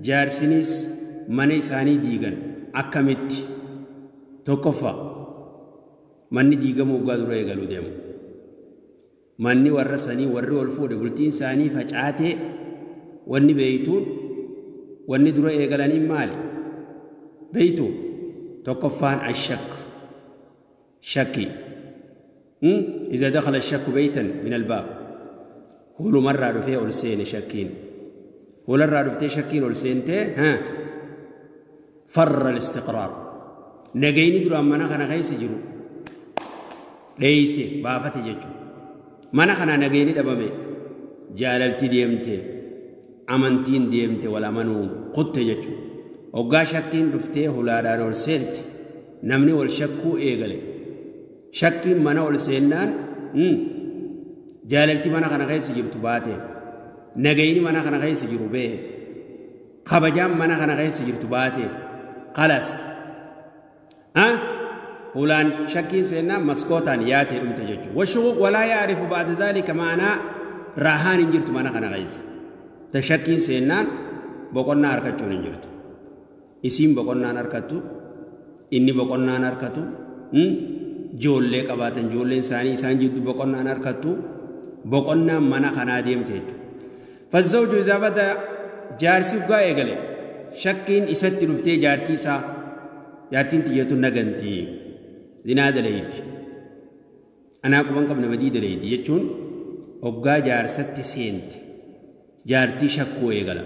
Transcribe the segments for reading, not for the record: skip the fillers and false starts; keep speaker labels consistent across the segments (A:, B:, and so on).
A: Jaarsinis mana isaanii diigan akkamitti? Tokkoffaa, manni diigamuu waggaa dura eegaluu deemu. Manni warra sanii, warri ol fuudhe, bultiin isaanii facaatee, wanni beeytuun wanni dura eegalaniin maali? Beeytu, tokkoffaan ashak, shakki. إذا دخل الشك بيتا من الباب، hulumarraa dhufee ol seene shakkiin. Hularraa dhuftee shakkiin ol seentee, ها، فر الاستقرار. Nagayni duraan mana kana keessa jiru dheeyse baafate jechuudha. Mana kana nagayni dhabame, jaalalti deemte, amantiin deemte, wal amanuu kutte jechuudha. Hoggaa shakkiin dhuftee hulaadhaan ol seente, namni wal shakkuu eegale. Shakkiin mana ol seennaan jaalalti mana kana keessa jirtu baate, nagayni mana kana keessa jiru bee, kabajaan mana kana keessa jirtu baate, خلاص. Hulaan shakkiin seennaan maskootaan yaatee dhumte jechuudha. والشقوق ولا يعرف بعد ذلك معنى raahaan hin jirtu mana kana keessa. Ta shakkiin seennaan boqonnaa harkachuun hin jirtu. Isiin boqonnaan harkattu, inni boqonnaan harkatu, ijoollee qabaatan ijoolleen isaanii isaan jidduu boqonnaan harkattu, boqonnaan mana kanaa deemte jechuudha. فالزوج إذا بدأ, jaarsi uggaa eegale, shakkiin isatti dhuftee, jaartii isaa, jaartiin xiyyeetu nagantii, zinaa daleeydi, anaa quban qabne badii daleeydi jechuun hoggaa jaarsatti seente, jaartii shakkuu eegala.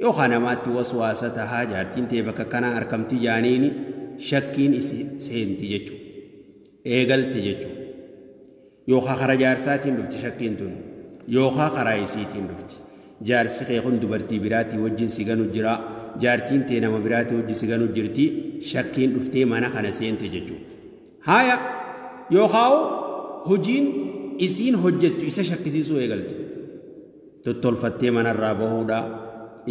A: Yookaan namaatti waswaasa tahaa, jaartiin ta'e bakka kanaa arkamtii jaaniini shakkiin isi seenti jechuudha. Eegalte jechuudha. Yookaan karaa jaarsaatiin dhufti shakkiin tun, yookaan karaa isiitiin dhufti. Jaarsi kee kun dubartii biraatii wajjin si ganu jira, jaartiin tee nama biraatii wajjin si ganu jirti, shakkiin dhuftee mana kana seente jechuudha. Haaya, yookaan hojiin isiin hojjettu isa shakkisiisuu eegalte. Tottolfattee manarraa bahuudha,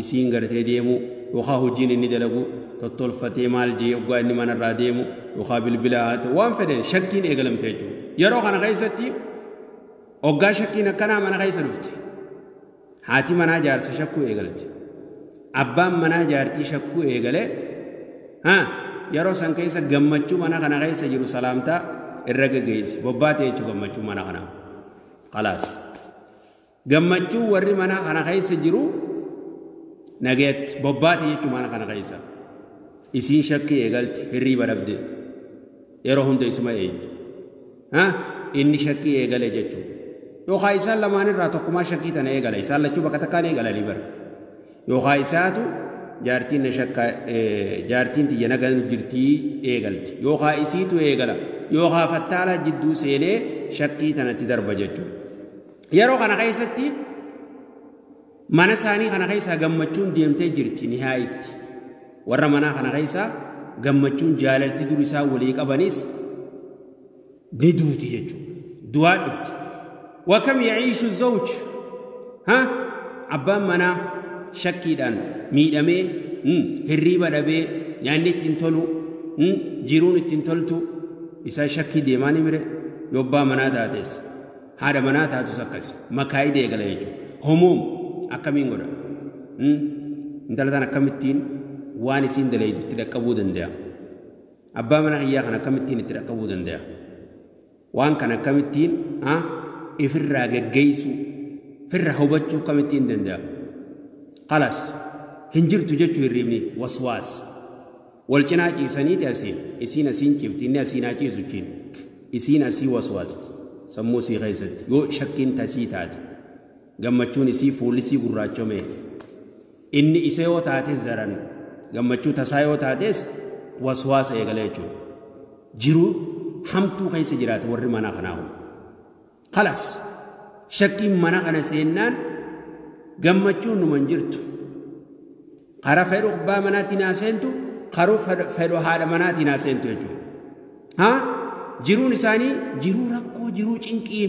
A: isiin gartee deemu, yookaan hojiin inni dalagu tottolfatee maal jee yoggaa inni manarraa deemu, yookaan bilbila haa ta'u, waan fedhan shakkiin eegalamte jechuudha. Yeroo kana keessatti hoggaa shakkiin akkanaa mana keessa dhufte, haati manaa jaarsa shakkuu eegalte. Abbaan manaa jaartii shakkuu eegale. Yeroo san keessa gammachuu mana kana keessa jiru salaamtaa irra gaggeessi. Bobbaate jechuudha gammachuu mana kanaa. خلاص. Gammachuu warri mana kana keessa jiru nagayetti bobbaate jechuudha mana kana keessa. Isiin shakkii eegalte, hirriiba dhabde. Yeroo hunda isuma eeydi. Inni shakkii eegale jechuudha. Yookaan isaan lamaan irraa tokkumaa shakkii tana eegala. Isaan lachuu bakka takkaan eegalanii bara. Yookaan isaatu jaartiin na shakka, jaartiin tiyya nagaan jirtii eegalti. Yookaan isiitu eegala. Yookaan fattaala jidduu seenee shakkii tanatti darba jechuudha. Yeroo kana keessatti mana isaanii kana keessaa gammachuun deemtee jirti nihaayitti. Warra manaa kana keessaa gammachuun, jaalalti dur isaa walii qabanis ni duuti jechuudha. Du'aa dhufti. وكم يعيش الزوج، ها، abbaan manaa shakkiidhaan miidhamee, hirriiba dhabee, nyaanni ittiin tolu, jiruun ittiin toltu, isaa shakkii deemaa ni mire. Yoo abbaa manaa taates, haadha manaa taatus akkas makaayida eegala jechuudha. هموم akkamiin godha? Intala tan akkamittiin waan isiin dalaydu itti dhaqqabuu danda'a? Abbaa mana kiyyaa kan akkamittiin itti dhaqqabuu danda'a? Waan kana akkamittiin ifirraa geggeessuu, firra hubachuu akkamittiin danda'a? خلاص, hin jirtu jechuu hirribni, waswaas. Wal cinaa ciisaniiti, asiin isiin asiin ciifti, inni asiin haa ciisu chiin. Isiin asii waswaasti sammuu isii keessatti yoo shakkiin tasii taate, gammachuun isii fuulli isii gurraachome. Inni isa yoo taates, daran gammachuu tasaa yoo taates, waswaasa eegala jechuudha. Jiruu hamtuu keessa jiraata warri mana kanaa kun. خلاص, shakkiin mana kana seennaan gammachuun numa hin jirtu. Karaa fedhu abbaa manaatiin haa seentu, karuu fedhu haadha manaatiin haa seentu jechuudha. Haa, jiruun isaanii jiruu rakkoo, jiruu cinqii,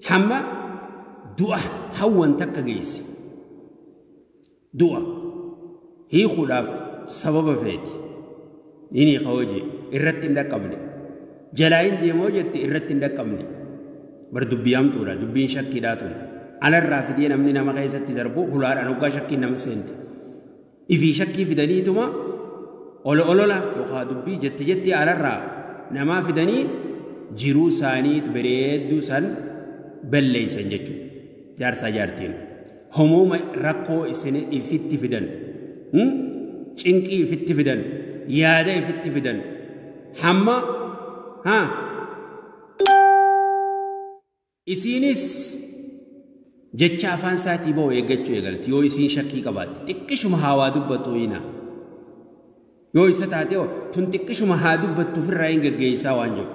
A: hamma du'a hawwan takka geesse. Du'a hiikuudhaaf sababa feeti. Ni hiika hojii irratti hin dhaqqabne. Jalaa hin deemoo jette, irratti hin dhaqqabne. Bar dubbii hamtuudha, dubbiin shakkiidhaa tun. Alarraa fidee namni nama keessatti darbu hulaadhaan hoggaa shakkiin nama seente. Ifii shakkii fidaniituma olola yookaan dubbii jette jettee alarraa namaa fidanii jiruu isaanii bareedduu san balleessan jechuudha. Jaarsaa jaartiin. Homuuma rakkoo isin ifitti fidan. Cinqii ifitti fidan. Yaada ifitti fidan. Hamma isiinis jecha afaan isaatii ba'u eeggachuu eegalti yoo isiin shakkii qabaatte xiqqishuma haa waa dubbattu hina yoo isa taate tun xiqqishuma haa dubbattu ofirraa hin geggeessaa waan jiru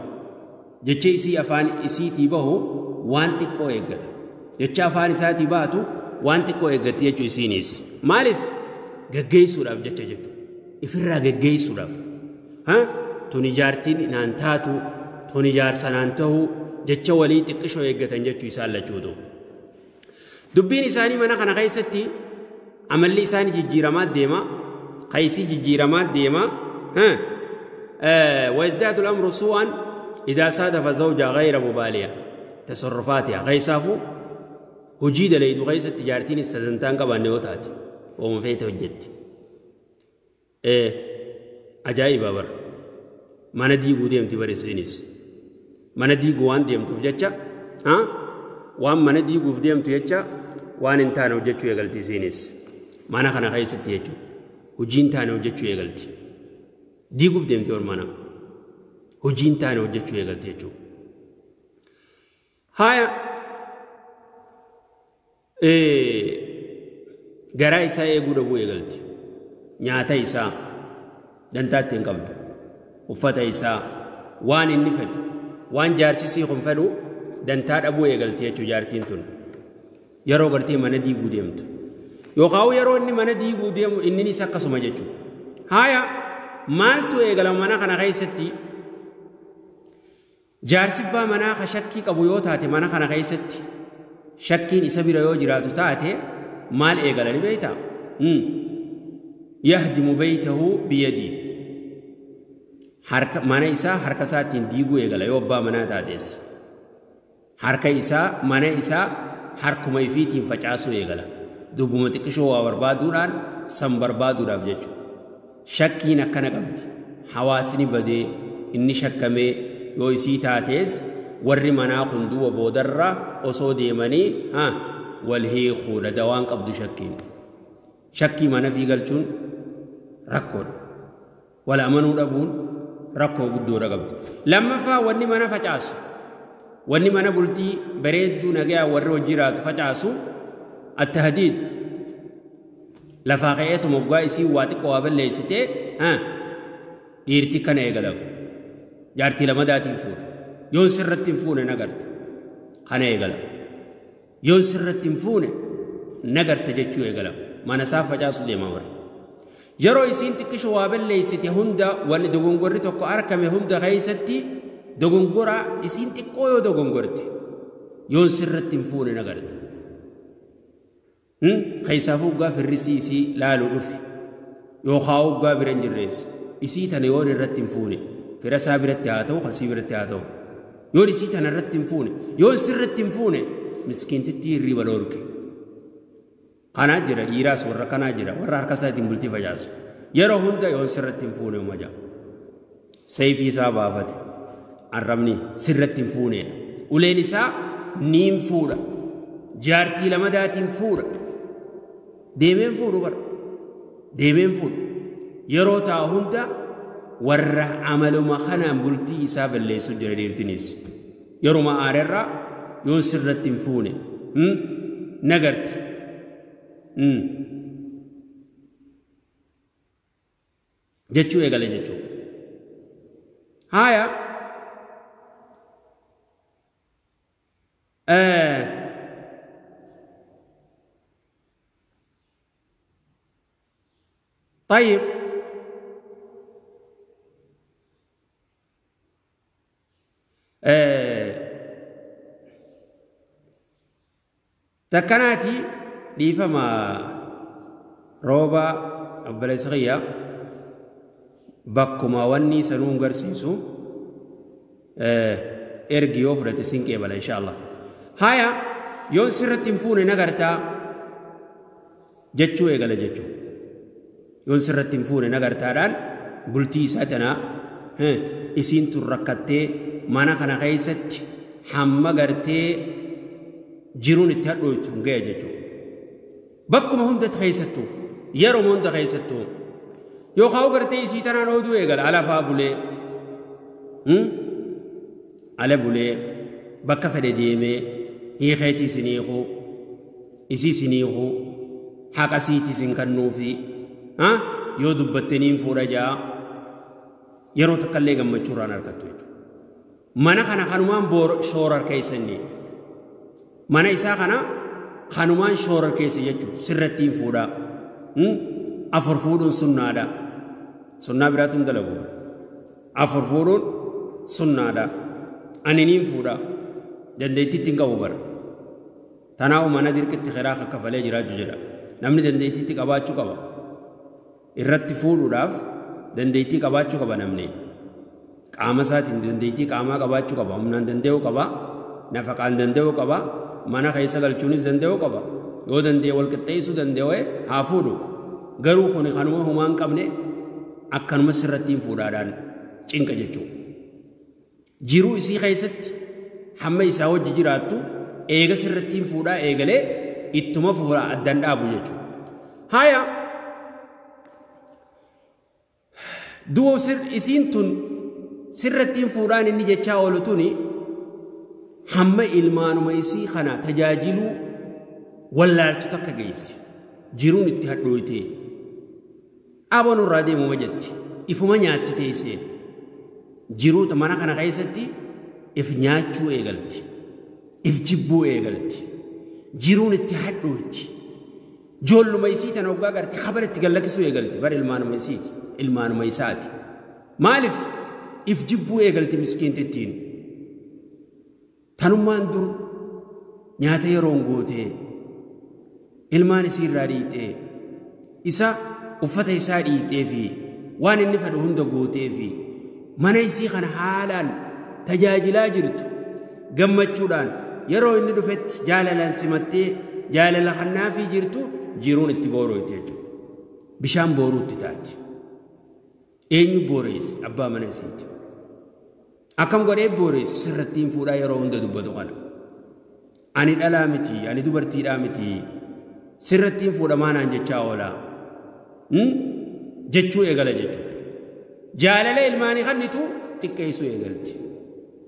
A: jecha isii afaan isiitii bahu waan xiqqoo eeggata jecha afaan isaatii baatu waan xiqqoo eeggatti jechuu isiinis maaliif geggeessuudhaaf jecha jettu ifirraa geggeessuudhaaf tun ijaartiin naan taatu tun ijaarsa naan ta'u jecha walii xiqqishoo eeggatan jechuu isaan lachuutu. Dubbiin isaanii mana kana keessatti amalli isaanii jijjiiramaa deema qaysii jijjiiramaa deema ويزداد الأمر سوءا إذا صادف زوجة غير مبالية تصرفاتها غيسافو هجيد ليدو غيس التجارتين استدنتان قبل نيوتات ومن فيته الجد إيه عجائب بر ما نديقو ديمتي بريسينيس ما نديقو وان ديمتو فجتشا ها وان ما نديقو في ديمتو يتشا وان انتانا وجتشو يغلتي سينيس ما نخنا غيستي يتشو هجين تانا وجتشو يغلتي ديقو في ديمتي ورمانا هجين تانا وجتشو يغلتي يتشو هايا garaa isaa eeguu dhabuu eegalti. Nyaata isaa dantaatti hin qabdu. Uffata isaa waan inni fedhu waan jaarsisii kun fedhu dantaa dhabuu eegalti jechuu jaartiin tun. Yeroo gartee mana diiguu deemtu. Yookaan yeroo inni mana diiguu deemu inninis akkasuma jechuudha. Haaya maaltu eegala mana kana keessatti jaarsibbaa manaa ka shakkii qabu yoo taate mana kana keessatti shakkiin isa bira yoo jiraatu taate maal eegalani beektaa? Yahdimu baytahu biyadii. Harka mana isaa harka isaatiin diiguu eegala yoo abbaa manaa taates. Harka isaa mana isaa harkuma ifiitiin facaasuu eegala. Dubbuma xiqqishoo waa barbaaduudhaan san barbaaduudhaaf jechuudha. Shakkiin akkana qabdi. Hawaasni badee inni shakkamee yoo isii taates warri manaa kun duuba boodarra osoo deemanii wal hiikuudha dawaan qabdu shakkiin. Shakkii mana fi galchuun rakkoodha. Wal amanuu dhabuun rakkoo guddoodha qabdi. Lammaffaa wanni mana facaasu wanni mana bultii bareedduu nagayaa warri hojjiraatu facaasu attahdiid lafaa ka'eetu moggaa isii waa xiqqoo waa balleessitee dhiirti kana eegalamu. Jaartii lamadaatiin fuudha. Yoon sirratti hin fuune nagarta. Kana eegala. Yoon sirratti hin fuune nagarta jechuu eegala. Mana isaa facaasu deema bara. Yeroo isiin xiqqisho waa balleessite hunda wanni dogongorri tokko argame hunda keessatti dogongora isiin xiqqoo yoo dogongorte yoon sirratti hin fuune nagarta. Keessaafuu hoggaa firrisii isii laaluu dhufe yookaan hoggaa bira hin jirreef isii tana yoon irratti hin fuune fira isaa biratti haa ta'u kasii biratti haa ta'u. Yoon isii tana irratti hin fuune yoon sirratti hin fuune miskiintitti hirriba dhoorke. Kanaa jira dhiiraas warra kanaa jira warra harka isaatiin bultii facaasu. Yeroo hunda yoon sirratti hin fuune uma jaa. Sayfii isaa baafate arrabni sirratti hin fuuneedha. Uleen isaa niin fuudha. Jaartii lamadaatiin fuudha. Deemeen fuudhu bara. Deemeen fuudhu. Yeroo taa'u hunda warra amaluma kanaan bultii isaa balleessu jira dhiirtinis. Yeruma aarerraa yoon sirratti hin fuune nagarta. Jechuu eegale jechuu. Haaya طيب تكناتي dhiifama rooba obboleessa kiyya bakkuma wanni sanuun garsiisu ergi yoo fudhate sin qeebala insha Allah. Haya Yoon sirratti hin fuune nagartaa jechuu eegala jechuu. Yoon sirratti hin fuune nagartaadhaan bultii isaa tanaa isiin tun rakkattee mana kana keessatti hamma gartee jiruun itti hadhooytu hin ga'e jechuudha. Bakkuma hundatti keessattuu yeroo hunda keessattuu yookaan gartee isii tanaan ooduu eegala alafaa bulee ala bulee bakka fedhe deemee hiikeetii isin hiikuu isii isin hiikuu haqa siitii isin kennuufi yoo dubbattaniin fuudha ja'a yeroo takka illee gammachuu irraan argattu jechuudha. Mana kana kanumaan shoorar keessanii mana isaa kana kanumaan shoorar keessa jechuudha sirrattiin fuudhaa afur fuudhuun sunnaadha sunnaa biraatu hin dalagu afur fuudhuun sunnaadha ani niin fuudhaa dandeettiitti hin qabu bara tanaafu mana dirqitti kiraa kakkafalee jiraachuu jedha namni dandeettiitti qabaachuu qaba irratti fuudhuudhaaf dandeettii qabaachuu qaba namni qaama isaatiin dandeettii qaamaa qabaachuu qaba humnaan danda'uu qaba nafaqaan danda'uu qaba mana keessa galchuunis danda'uu qaba yoo danda'e wal qixxeessuu danda'e haa fuudhu garuu kuni kanuma humaa hin qabne akkanuma sirrattiin fuudhaadhaan cinqa jechuudha. Jiruu isii keessatti hamma isaa wajji jiraattu eega sirrattiin fuudhaa eegalee ittuma fuudhaa addaan dhaabu jechuudha. Haaya du'a isiin tun sirrattiin fuudhaan inni jechaa oolu tuni hamma ilmaanuma isii kana tajaajiluu wallaaltu takka geessi jiruun itti hadhooytee aboon irraa deemuma jetti ifuma nyaatti teessee jiruuta mana kana keessatti if nyaachuu eegalti if jibbuu eegalti jiruun itti hadhooyti joolluma isii tana hoggaa garte habara itti gallakkisuu eegalti bara ilmaanuma isiiti ilmaanuma isaati maaliif if jibbuu eegalti miskiintittiin tanummaan dur nyaata yeroon gootee ilmaan isii irraa dhiitee isa uffata isaa dhiitee fi waan inni fedhu hunda gootee fi mana isii kana haalaan tajaajilaa jirtu gammachuudhaan yeroo inni dhufetti jaalalaan simattee jaalala kannaafii jirtu jiruun itti boorooyti jechuudha. Bishaan booruutti taati. Eenyu booreessi abbaa mana isiiti. Akkam godhee booreessi sirrattiin fuudhaa yeroo hunda dubbatu kana. Ani dhalaa miti, ani dubartiidhaa miti, sirrattiin fuudha maanaan jechaa oolaa jechuu eegala jechuudha. Jaalala ilmaanii kannitu xiqqeessuu eegalti.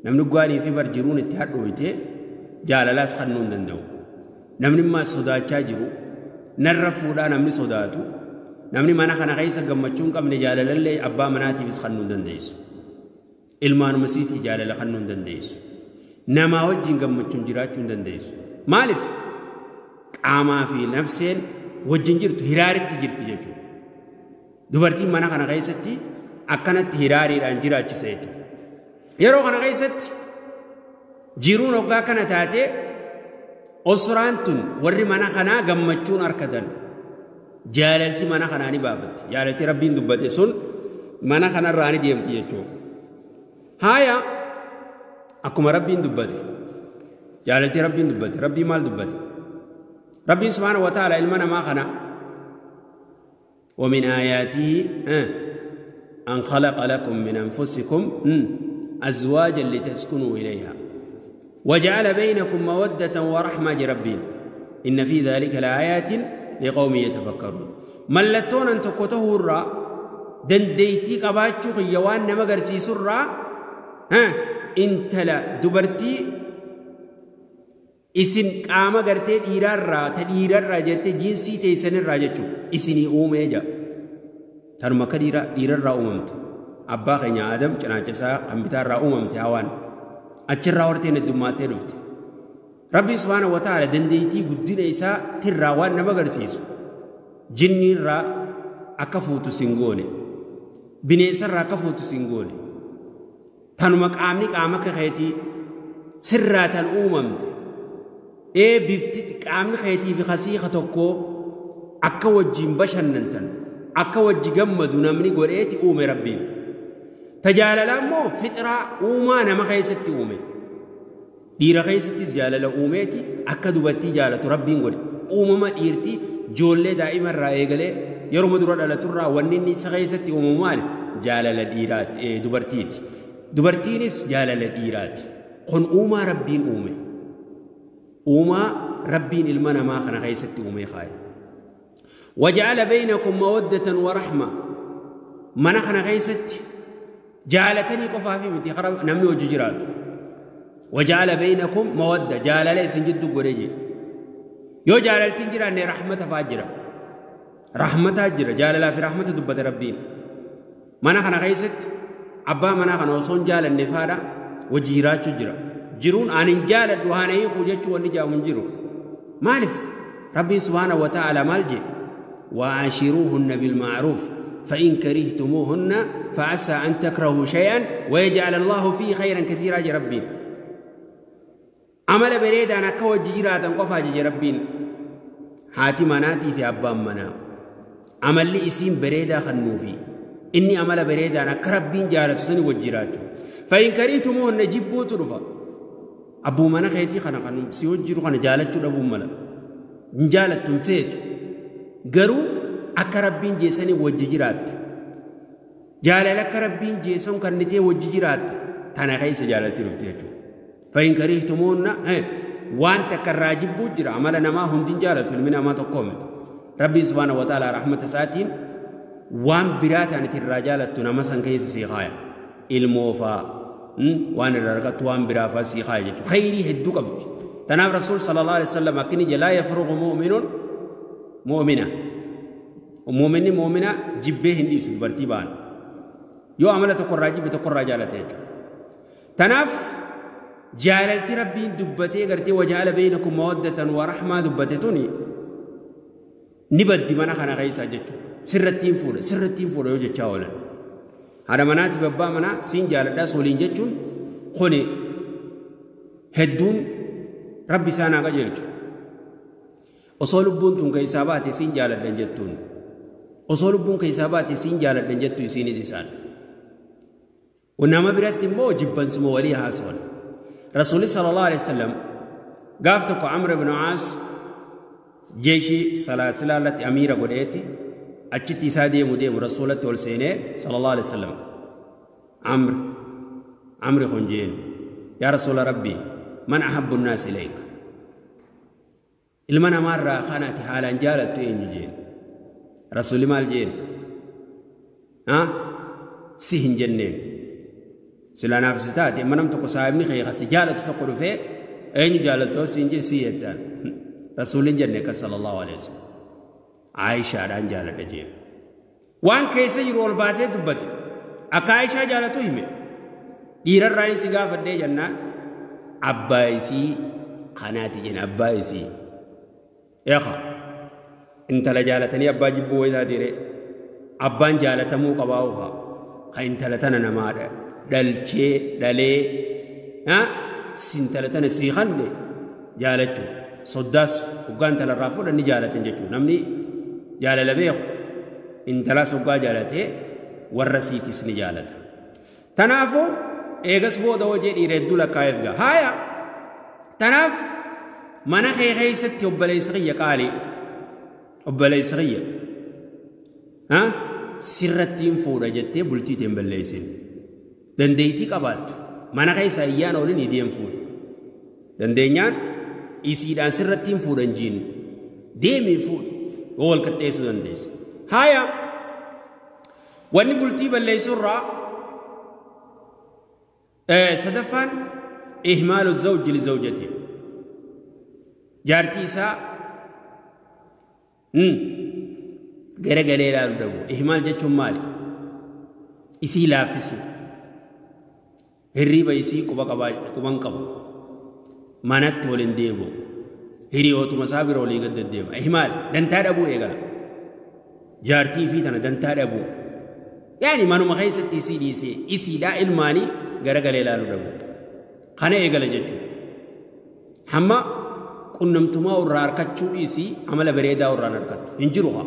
A: Namni gwaanii fi bar jiruun itti hadhooyte jaalalaas kannuu hin danda'u. Namni immoo sodaachaa jiru narra fuudhaa namni sodaatu namni mana kana keessa gammachuu hin qabne jaalalallee abbaa manaatiifis kannuu hin dandeessu. Ilmaanuma siitii jaalala kannuu hin dandeessu. Namaa wajjin gammachuun jiraachuu hin dandeessu. Maaliif? Qaamaa fi nafseen wajjin jirtu hiraaritti jirti jechuudha. Dubartiin mana kana keessatti akkanatti hiraariidhaan jiraachisa jechuudha. Yeroo kana keessatti jiruun hoggaa kana taatee osraan tun warri mana kanaa gammachuun argatan jaalalti mana kanaa ni baafatti. Jaalalti rabbiin dubbate sun mana kanarraa ni deemti jechuudha. Haaya akkuma rabbiin dubbate jaalalti rabbiin dubbate rabbii maal dubbate? Rabbiin subhaanahu wa ta'ala ilma namaa kana ومن آياته أن خلق لكم من أنفسكم أزواجا لتسكنوا إليها وجعل بينكم مودة ورحمة ربين إن في ذلك لآيات لقوم يتفكرون. ملتون أن تقوته الرا دنديتي قباتشو خيوان نمغرسي سرا انت لا دبرتي isin qaama gartee dhiirarraa ta dhiirarraa jettee jinsii teessanirraa jechuudha. Isinii uumee jira. Tanuma akka dhiirarraa uumamte. Abbaa keenya Adam cinaacha isaa kan bitaarraa uumamte hawaan. Achirraa horteen heddummattee dhufte. Rabbi subhaanahu wa ta'ala dandeettii guddina isaa tirraa waan nama agarsiisu. Jinniirraa akka fuutu sin goone. Bineensarraa akka fuutu sin goone. Tanuma qaamni qaama akka keetii sirraa tan uumamte. Ee bifti qaamni keetii fi kasiiqa tokkoo akka wajjin bashannantan akka wajji gammadu namni godheeti uume rabbiin. Tajaalala immoo fixraa uumaa nama keessatti uume. Dhiira keessattis jaalala uumeeti akka dubartii jaalatu Rabbiin godhe. Uumama dhiirti ijoollee daa'ima irraa eegalee yeroo dura dhalaturraa wanni inni isa keessatti uumamu maali? Jaalala dhiiraati dubartiiti. Dubartiinis jaalala dhiiraati. Kun uumaa Rabbiin uume. Uumaa Rabbiin ilma namaa kana keessatti uume kaaye. وجعل بينكم مودة ورحمة. mana kana keessatti jaalatanii qofaa fi miti namni hojii jiraatu. وجعل بينكم مودة jaalala isin jidduu godhe jee. Yoo jaalaltiin jiraanne rahmata fa'aa jira. Rahmataa jira jaalalaa fi rahmata dubbate Rabbiin. Mana kana keessatti abbaa manaa kana osoo hin jaalanne faadha hojii jiraachuu jira. Jiruun ani hin jaaladhu haana hiikuu jechuu wanni jaamu hin jiru. Maaliif? Rabbiin subhaanahu wa ta'ala maal jee? وعاشروهن بالمعروف فإن كرهتموهن فعسى أن تكرهوا شيئا ويجعل الله فيه خيرا كثيرا جي ربين. عمل بريد أنا كوج جيرات قفا جي ربين. هاتي مناتي في أبان منا. عمل لي اسم بريدا خنوفي. إني عمل بريد أنا كربين جالت سني وجيراتو. فإن كرهتموهن جبوا ترفا. أبو منا خيتي خنا خنو سيوجيرو خنا جالت أبو ملا. جالت تنفيت. Garuu akka Rabbiin jeesanii wajji jiraatta. Jaalala akka Rabbiin jeesan kan nitee wajji jiraatta. Tana keessa jaalalti dhufti jechuudha. Fa'in karihtumuunna waan takka irraa jibbuu jira amala namaa hundin jaalatu ilmi namaa tokko miti. Rabbiin subhaanahu wa ta'ala rahmata isaatiin waan biraa ta'an irraa jaalattu nama san keessa sii kaaya. Ilmoo faa waan irraa argattu waan biraa faa sii kaaya jechuudha. Khayrii hedduu qabdi. Tanaaf Rasuul sallallahu alaihi wasallam akkini jedha laa yafruqu mu'minun mu'mina. Mu'minni mu'mina jibbee hin dhiisu dubartii ba'an. Yoo amala tokkorraa jibbe tokkorraa jaalate jechuudha. Tanaaf jaalalti Rabbiin dubbatee gartee wajaala beeynakum mawaddatan wa rahmaa dubbate tuni ni baddi mana kana keessa jechuudha. Sirrattiin fuudha sirrattiin fuudha yoo jechaa oolan. Haadha manaatiif abbaa manaa siin jaaladhaas waliin jechuun kuni hedduun Rabbi isaan haa qajeelchu. Osoo lubbuun tun keessaa baate siin jaaladhan jettuun. Osoo lubbuun keessaa baate siin jaaladhan jettu isiinis isaan. Nama biratti immoo jibbansuma walii haasawan. Rasuulli sallallahu alaihi wasallam gaaf tokko Amr ibn Aas jeeshii salaasilaa irratti amiira godheeti achitti isaa deemu deemu Rasuulatti ol seenee sallallahu alaihi wasallam. Amri kun jeen yaa Rasuula Rabbii man ahabbu nnaas ilayka. Ilma namaarraa kanaati haalaan jaalattu eenyu jeen. Rasuulli maal jeen? Si hin jenneen. Sila naaf si taate amma nam tokko saahibni kee kasi jaalatu tokko dhufee eenyu jaalatoo si hin jee si jettaan. Rasuulli hin jenne akkas sallallahu alaihi wasallam. Aayishaadhaan jaaladha jeen. Waan keessa jiru ol baasee dubbate. Akka Aayishaa jaalatu hime. Dhiirarraa hin si gaafadhee jennaan abbaa isii kanaati jeen abbaa isii. Eeqa intala jaalatanii abbaa jibbuu wayitaa dhiiree abbaan jaalatamuu qabaa uhaa ka intala tana namaa dhalchee dhalee si intala tana sii kanne jaalachuu soddaas hoggaa intala irraa fuudhan ni jaalatan jechuudha. Namni jaalala beeku intalaas hoggaa jaalatee warra siitis ni jaalata. Tanaafuu eegas booda hojii dhiira hedduu lakkaa'eef ga'a. Haaya tanaaf mana kee keessatti obboleessa kiyya qaalii obboleessa kiyya sirrattiin fuudha jettee bultii ittiin balleessin. Dandeettii qabaattu mana keessa iyyaan oolin deem fuudha. Dandeenyaan isiidhaan sirrattiin fuudhan jiin deemii fuudha yoo wal qixxeessuu dandeessa. Haaya wanni bultii balleessurraa sadaffaan ihmaalu zawji li zawjatihi. Jaartii isaa garagalee ilaaluu dhabu. Ihmaal jechuun maali? Isii laaffisu. Hirriiba isii quban qabu. Manatti waliin hin deebi'u. Hiriyootuma isaa bira olii gad deddeema. Ihmaal dantaa dhabuu eegala. Jaartii fi tana dantaa dhabuu. Yaani manuma keessatti isii dhiisee isiidhaa ilmaanii garagalee ilaaluu dhabu. Kana eegala jechuudha. Hamma qunnamtummaa irraa harkachuu dhiisii amala bareedaa irraan harkattu hin jiru haa.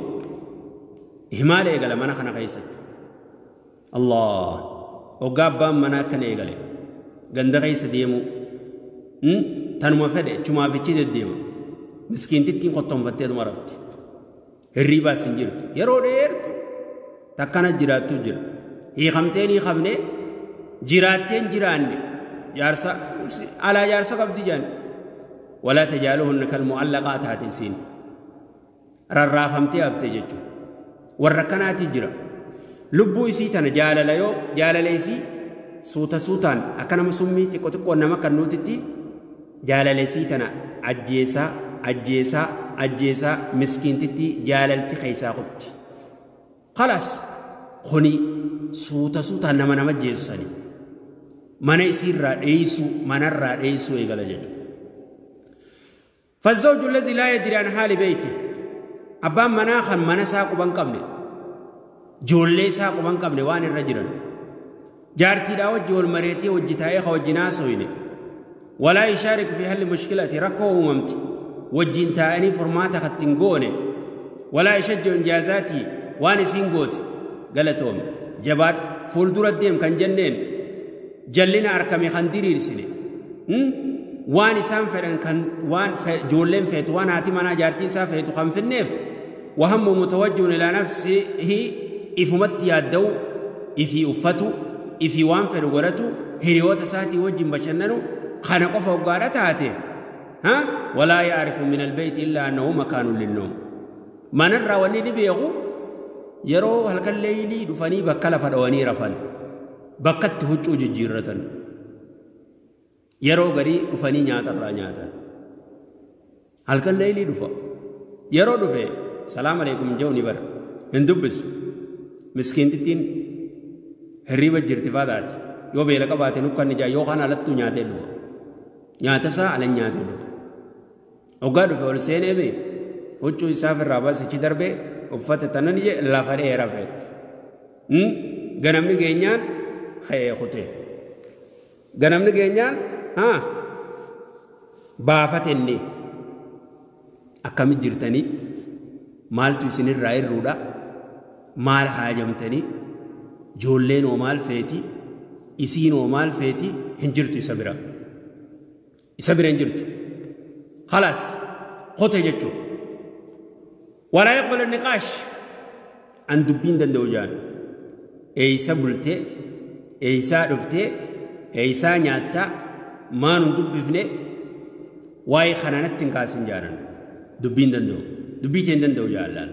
A: Ihmaal eegala mana kana keessatti. Allah hoggaa abbaan manaa akkana eegale ganda keessa deemuu Tanuma fedhe chumaafichi deddeema. Miskiintittiin qottoonfatteetuma rafti. Hirriibaas hin jirtu. Yeroo dheertu takkana jiraattu jira. Hiikamteen hiikamne jiraatteen jiraanne jaarsa alaa jaarsa qabdi jaan. Walaa tajaaluhunna kal mu'allaqaa taate isiin. Rarraafamtee haftee jechuudha. Warra akkanaati jira. Lubbuu isii tana jaalala yoo jaalala isii suuta suutaan akka nama summii xiqqoo xiqqoo nama kan nuutitti jaalala isii tana ajjeesaa ajjeesaa ajjeesaa miskiintitti jaalalti keessaa qutti. Khalaas kuni suuta suutaan nama nama ajjeessu. Mana isiirraa dheessuu manarraa dheessuu eegala jechuudha. فالزوج الذي لا يدري عن حال بيته أبان مناخا من ساق بن قبل جولي ساق بن قبل وان الرجل جارتي دا وجه والمريتي وجتايخ وجناسويني ولا يشارك في حل مشكلتي ركو وممتي وجين تاني فرماتا ختنقوني ولا يشجع انجازاتي وان سينغوت قالتهم جبات فولدور الديم كان جنين جلنا اركمي خنديري سني وان إسان فدان كان وان جولين فيت وان هاتي منا جارتين سا فيتو خم في النف وهم متوجه إلى نفسه إفمت يادو إفي أفتو إفي وان فرغرتو هريوت ساتي وجه بشننو خنقو فوقارتاته ها ولا يعرف من البيت إلا أنه مكان للنوم من الرواني نبيغو يرو هلك الليلي دفني بكلا فدواني رفن بكت هجو ججيرة yeroo garii dhufanii nyaatarraa nyaatan halkan leeylii dhufa yeroo dhufe salaam alaikum jedhu ni bara hin dubbisu miskiintittiin hirriiba jirti faataati yoo beela qabaate nukkanni jaa yookaan alattuu nyaatee dhufa nyaata isaa alan nyaatee dhufa hoggaa dhufe ol seenee bee huccuu isaaf irraa baase achi darbee uffata tanan je lafa dheeraa fe'e ganamni geenyaan ka'ee kutee ganamni geenyaan ها baafatenne akkamit jirtanii maaltu isinirraa irruudha maal haajamtanii ijoolleen hoo maal feeti isiin hoo maal feeti hin jirtu isa bira hin jirtu khalaas qote jechuun walaa yaqbalu niqaash an dubbiin danda'u jaan eeysa bultee eeysaa dhuftee eeysaa nyaattaa maanun dubbifne waa'ee kananatti hin kaasin jaaran dubbiin danda'u dubbii teen danda'u jaallaan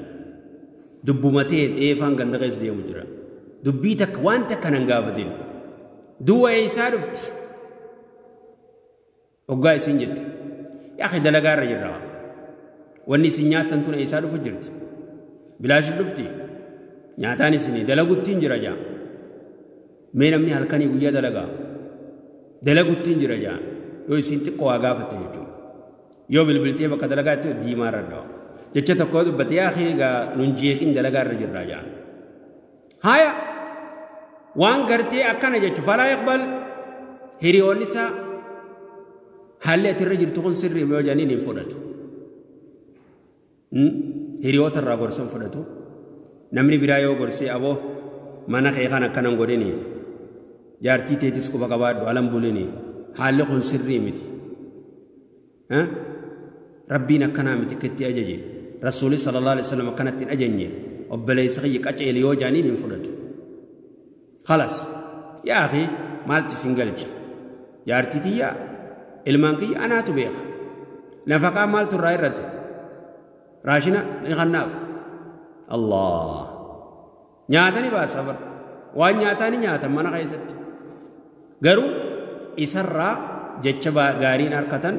A: dubbumatee dheefaan ganda keessa deemu jira dubbii takka waan takka nan gaafatin duwwa eeysaa dhufte hoggaa isin jette yaa dalagaa irra jirra wanni isin nyaattan tun eeysaa dhufu jirti bilaashi dhufti nyaataan isinii dalaguttiin jira jaa mee namni halkanii guyyaa dalagaa dalaguttiin jira jaa yoo isin xiqqoo waa gaafatte jechuudha yoo bilbiltee bakka dalagaatti diimaa irra dhawa jecha tokko dubbate yaa egaa nun jeeqin dalagaa irra jirraa jaa haya waan gartee akkana jechu falaa yaqbal hiriyoonni isaa haalli ati irra jirtu kun sirrii yoo jedhaniin hin fudhatu hiriyoota irraa gorsa hin fudhatu namni biraa yoo gorsee aboo mana kee kan akkanan godhini jaartii teetis quba qabaadhu alan bulini haalli kun sirrii miti rabbiin akkanaa miti kitti ajaje rasuuli sallallahu alaihi wasallam akkanatti hin ajajne obboleessa kiyya qaceele yoo jaaniin hin fudhatu خلاص يا أخي مالتي سنجلج jaartii tiyya ilmaan kiyya anaatu beeka nafaqaa maaltu irraa irrate raashina ni kannaaf Allah nyaatani baasa bar waan nyaataa ni nyaatan mana keessatti garuu isarraa jecha gaariin harkatan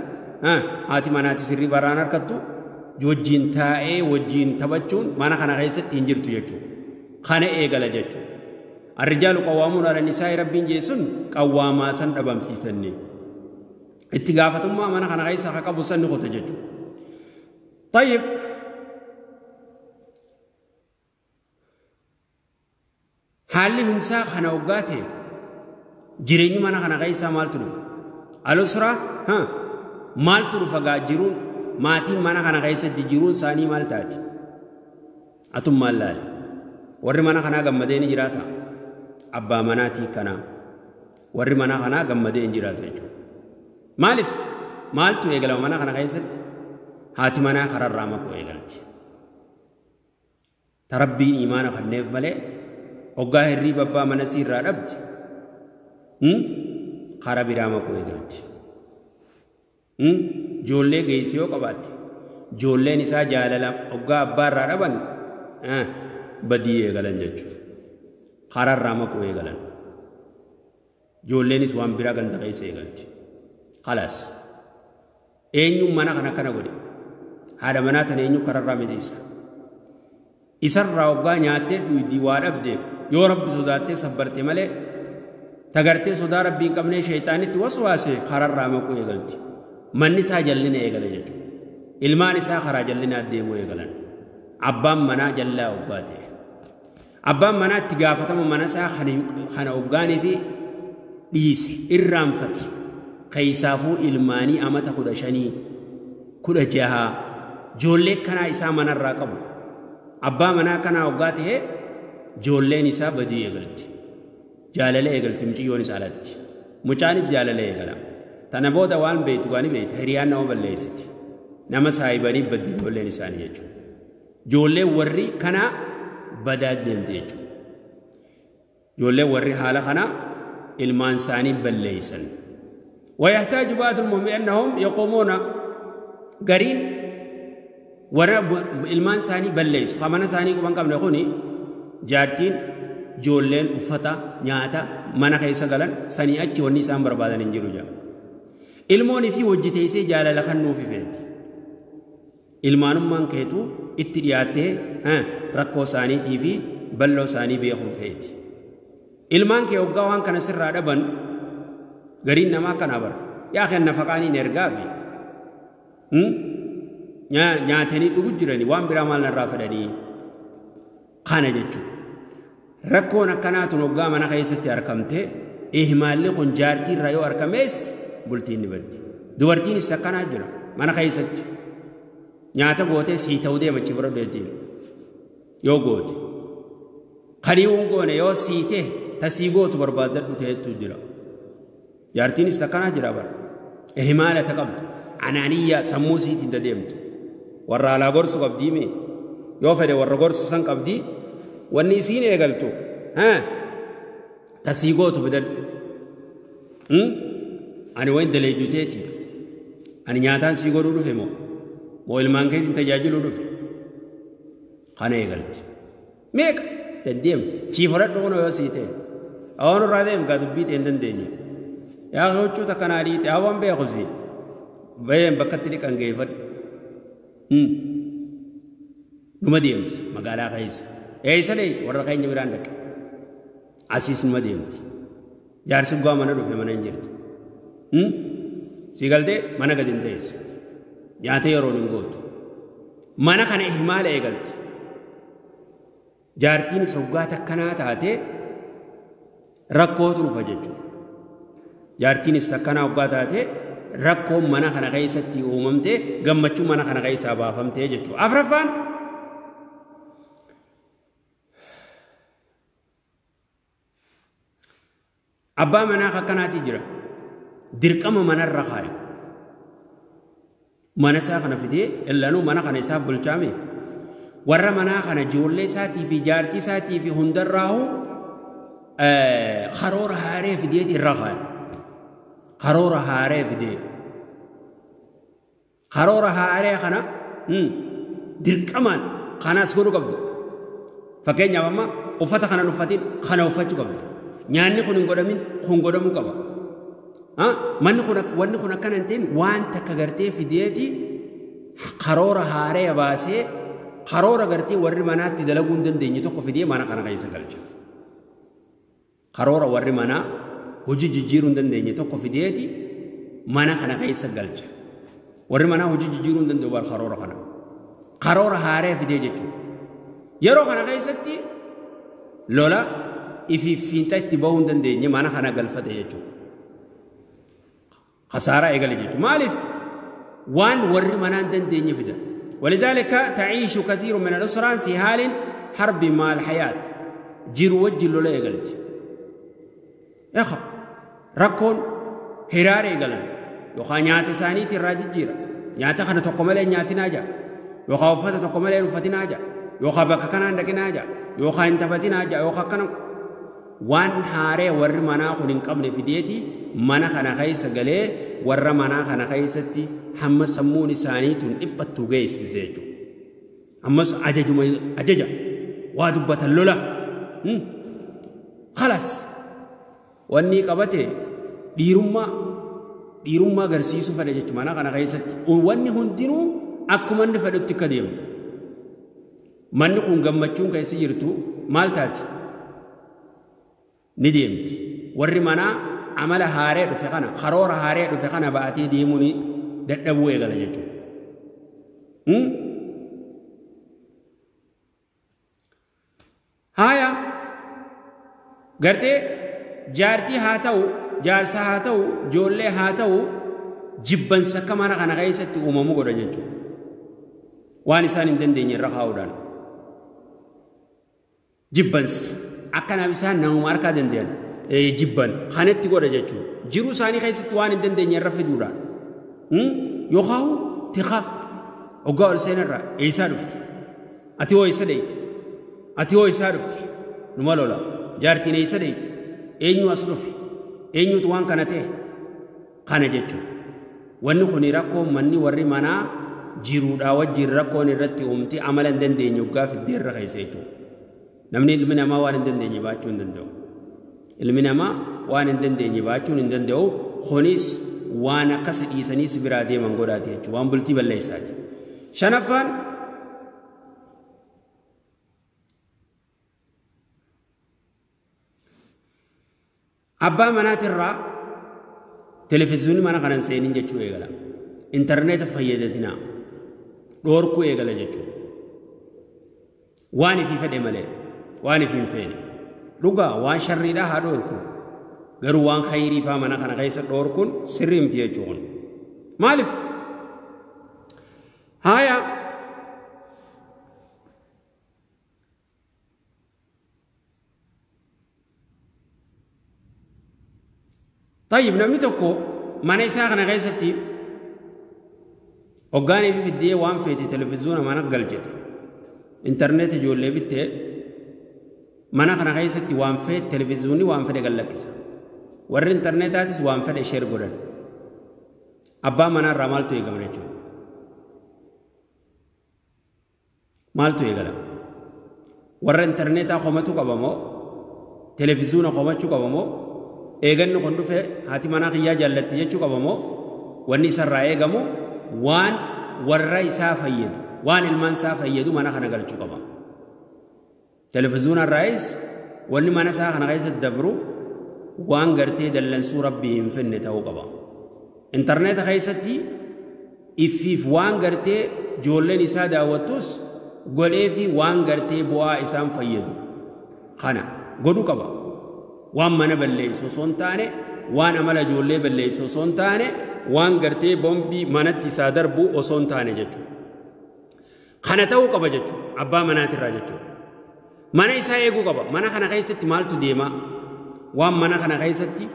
A: haati manaati sirrii baraan harkattu wajjiin taa'ee wajjiin taphachuun mana kana keessatti hin jirtu jechuudha kana eegala jechuudha الرجال قوامون على النساء ربين جيسون قواما سن دبمسيسني اتغافتما mana kana keessa ka qabu san qote jechuudha طيب haalli hunsaa kana hoggaate jireenyi mana kana keessa maaltu dhufa alusra maaltu dhufa gaa jiruun maatiin mana kana keessa jiruun isaanii maal taati atummaan laali warri mana kanaa gammadee ni jiraata abbaa manaatii kanaa warri mana kanaa gammadee hin jiraatu jechuudha maaliif Maaltu eegalama mana kana keessatti? Haati manaa kararraa maquu eegalti. Tarabbiin imaana kanneef malee hoggaa hirriiba abbaa mana siirraa dhabdi karaa biraa maquu eegalti. Ijoollee geessi yoo qabaatte ijoolleen isaa jaalala hoggaa abbaarraa dhaban badii eegalan jechuudha. Kararraa maquu eegalan. Ijoolleenis waan biraa ganda keessa eegalti. Khalaas. Eenyuun mana kana akkana godhe? Haadha manaa tana eenyu kararraa mitiisa? Isarraa hoggaa nyaattee dhuydii waa dhabde yoo rabbi sodaattee sabbarte malee tagartee sodaa rabbii hin qabnee sheeyxaanitti waswaase kararraa maquu eegalti. Manni isaa jallina eegale jechuudha. Ilmaan isaa karaa jallinaa deemuu eegalan. Abbaan manaa jallaa hoggaa ta'e. Abbaan manaa itti gaafatama mana isaa kana hoggaanii fi dhiise irraanfate. Keessaafuu ilmaanii amata 15 16 ijoollee kanaa isaa manarraa qabu. Abbaa manaa kanaa hoggaa ta'e ijoolleen isaa badii eegalti. Jaalala eegalti mucayyoon isaa alatti. Mucaanis jaalala eegala. Tana booda waan beektu gaanii beekta hiriyaan nama balleessiti. Nama saayibanii baddi ijoolleen isaanii jechuudha. Ijoolleen warri kanaa badaa deemte jechuudha. Ijoolleen warri haala kanaa ilmaan isaanii balleessan. ويحتاج بعض المؤمنين أنهم يقومون قرين ورا ilmaan isaanii balleessu. Mana isaanii quban qabne kuni jaartiin ijoolleen uffata nyaata mana keessa galan sanii achi wanni isaan barbaadan hin jiru jedha. Ilmoon fi hojii teessee jaalala kan nuuf feeti. Ilmaanummaan keetu itti dhiyaattee rakkoo isaaniitii fi balloo isaanii beekuun feeti. Ilmaan kee hoggaa waan kana sirraa dhaban gariin namaa kana bara. Yaa kan nafaqaaniin ergaa fi nyaatanii dhugu jiranii waan biraa maal narraa fedhanii kana jechuudha. Rakkoon akkanaa tun hoggaa mana keessatti argamte ihmaalli kun jaartii irraa yoo argames bultiin ni baddi. Dubartiinis akkanaa jira mana keessatti. Nyaata gootee sii ta'uu deema achi fudhadhu jettiin yoo goote. Kaniiwwan goone yoo sii ta'e tasii gootu barbaaddadhu ta'etu jira. Jaartiinis akkanaa jira bara. Ihmaala ta qabdu. Anaaniyyaa sammuu siitiin deemtu. Warra alaa gorsu qabdii mee? Yoo fedhe warra gorsu san qabdii wanni isiin eegaltu tasii gootu fidadhu. Ani wayin daleeju teeti. Ani nyaataan sii godhuu dhufe moo? Moo ilmaan keetiin tajaajiluu dhufe? Kana eegalti. Meeqa? Deddeem. Chii fudhadhu kun yoo sii ta'e. Awwaanurraa irraa deem gaa dubbii ta'e hin dandeenye. Yaa huccuu takkanaa dhiite hawaan beeku sii. Baay'een bakkatti dhiqan geeffadhu. Numa deemti magaalaa keessa. Eessa dheeyte warra keenya biraan dhaqe. Asiis numa deemti. Jaarsi guwaa mana dhufe mana hin jirtu. Si galtee mana gadi hin teessu. Nyaata yeroon hin gootu. Mana kana ihmaala eegalti. Jaartiinis hoggaa takkanaa taatee rakkootu dhufa jechuudha. Jaartiinis takkanaa hoggaa taatee rakkoon mana kana keessatti uumamtee gammachuu mana kana keessaa baafamtee jechuudha. Afraffaan abbaa manaa akkanaati jira. Dirqama manarra kaa'e. Mana isaa kana fidee illanuu mana kana isaaf bulchaame. Warra manaa kana ijoollee isaatii fi jaartii isaatii fi hundarraahu karoora haaree fideeti irra kaa'e. Karoora haaree fidee. Karoora haaree kana dirqamaan kanas godhuu qabdu. Fakkeenyaaf amma uffata kana uffatiin kana uffachuu qabdu. Nyaanni kun hin godhamin kun godhamuu qaba. Manni kun wanni kun akkana hin ta'in waan takka gartee fideeti karoora haaree baasee karoora gartee warri manaatti dalaguu hin dandeenye tokko fidee mana kana keessa galcha. Karoora warri manaa hojii jijjiiruu hin dandeenye tokko fideeti mana kana keessa galcha. Warri manaa hojii jijjiiruu hin danda'u karoora kana. Karoora haaree fidee jechuudha. Yeroo kana keessatti lola ifiif fiinxa itti bahuu hin dandeenye mana kana galfate jechuudha. Khasaaraa eegale jechuudha. Maaliif? Waan warri manaa hin dandeenye fida. ولذلك تعيش كثير من الأسران في حال حرب مع الحياة. جيرو وجه لولا يقلت. يا أخي ركون هراري قلن. Yookaan nyaata isaaniitti irraa jijjiira. Nyaata kana tokko malee nyaatinaa jira. Yookaan uffata tokko malee uffatinaa jira. Yookaan bakka kanaan dhaqinaa jira. Yookaan hin taphatinaa jira. Yookaan akkana waan haaree warri manaa kun hin qabne fideeti mana kana keessa galee warra manaa kana keessatti hamma sammuun isaanii tun dhiphattu geessise jechuudha. Ammas ajajuma ajaja waa dubbatan lola. Khalaas wanni qabate dhiirummaa agarsiisuu fedha jechuudha mana kana keessatti wanni hundinuu akkuma inni fedhutti akka deemtu. Manni kun gammachuun keessa jirtu maal taati? Ni deemti. Warri manaa amala haaree dhufe kana karoora haaree dhufe kana baatee deemuun dadhabuu eegala jechuudha. Haaya gartee jaartii haa ta'u jaarsa haa ta'u ijoollee haa ta'u jibbansa akka mana kana keessatti uumamu godha jechuudha. Waan isaan hin dandeenye irra kaa'uudhaan. Jibbansa akkanaaf isaan namuma harkaa danda'an jibban kanatti godha jechuudha. Jiruu isaanii keessatti waan hin dandeenye irra fiduudhaan. Yookaan tiqa hoggaa ol seenarraa eessaa dhufte? Ati hoo eessa dheeyte? Ati hoo eessaa dhufte? Numa lola. Jaartiin eessa dheeyte? Eenyu as dhufe? Eenyutu waan kana ta'e? Kana jechuudha. Wanni kun rakkoo manni warri manaa jiruudhaa wajjin rakkoon irratti uumti amala hin dandeenye hoggaa fiddee irra keessa jechuudha. Namni ilmi namaa waan hin dandeenye baachuu hin danda'u. Ilmi namaa waan hin dandeenye baachuun hin danda'u. Kunis waan akkas dhiisanii si biraa deeman godhaati jechuudha. Waan bultii balleessaati. Shanaffaan abbaa manaatirraa televezyiinii mana kana hin seenin jechuu eegala. Intarneeta fayyadatinaa dhoorkuu eegala jechuudha. Waan ifii fedhe malee waan ifii hin feene. Dhugaa waan sharriidhaa haa dhoorku. Garuu waan khayrii faa mana kana keessa dhoorkuun sirrii miti jechuudha. Maaliif? Haaya طيب namni tokko mana isaa kana keessatti hoggaanii fi fiddee waan feete televezyiina mana galchite intarneet ijoollee bittee mana kana keessatti waan feete televezyiinii waan fedhe gallakkisa. Warri intarneetaatis waan fedhe sheer godhan. Abbaa manaa irraa maaltu eegama jechuudha? Maaltu eegala? Warra intarneetaa komatu qaba moo televezyiina komachuu qaba moo eeganni kun dhufe haati manaa kiyyaa jaallatti jechuu qaba moo wanni isarraa eegamu waan warra isaa fayyadu waan ilmaan isaa fayyadu mana kana galchuu qaba. Televezyiina irraayis wanni mana isaa kana keessatti dabru waan gartee dallansuu rabbii hin finne ta'uu qaba. Intarneeta keessatti iffiif waan gartee ijoolleen isaa daawwattus godhee fi waan gartee bu'aa isaan fayyadu kana godhuu qaba. Waan mana balleessu osoo hin taane, waan amala ijoollee balleessu osoo hin taane, waan gartee bombii manatti isaa darbu osoo hin taane jechuudha. Kana ta'uu qaba jechuudha. Abbaa manaatirraa jechuudha. Mana isaa eeguu qaba. Mana kana keessatti maaltu deema? Waan mana kana keessatti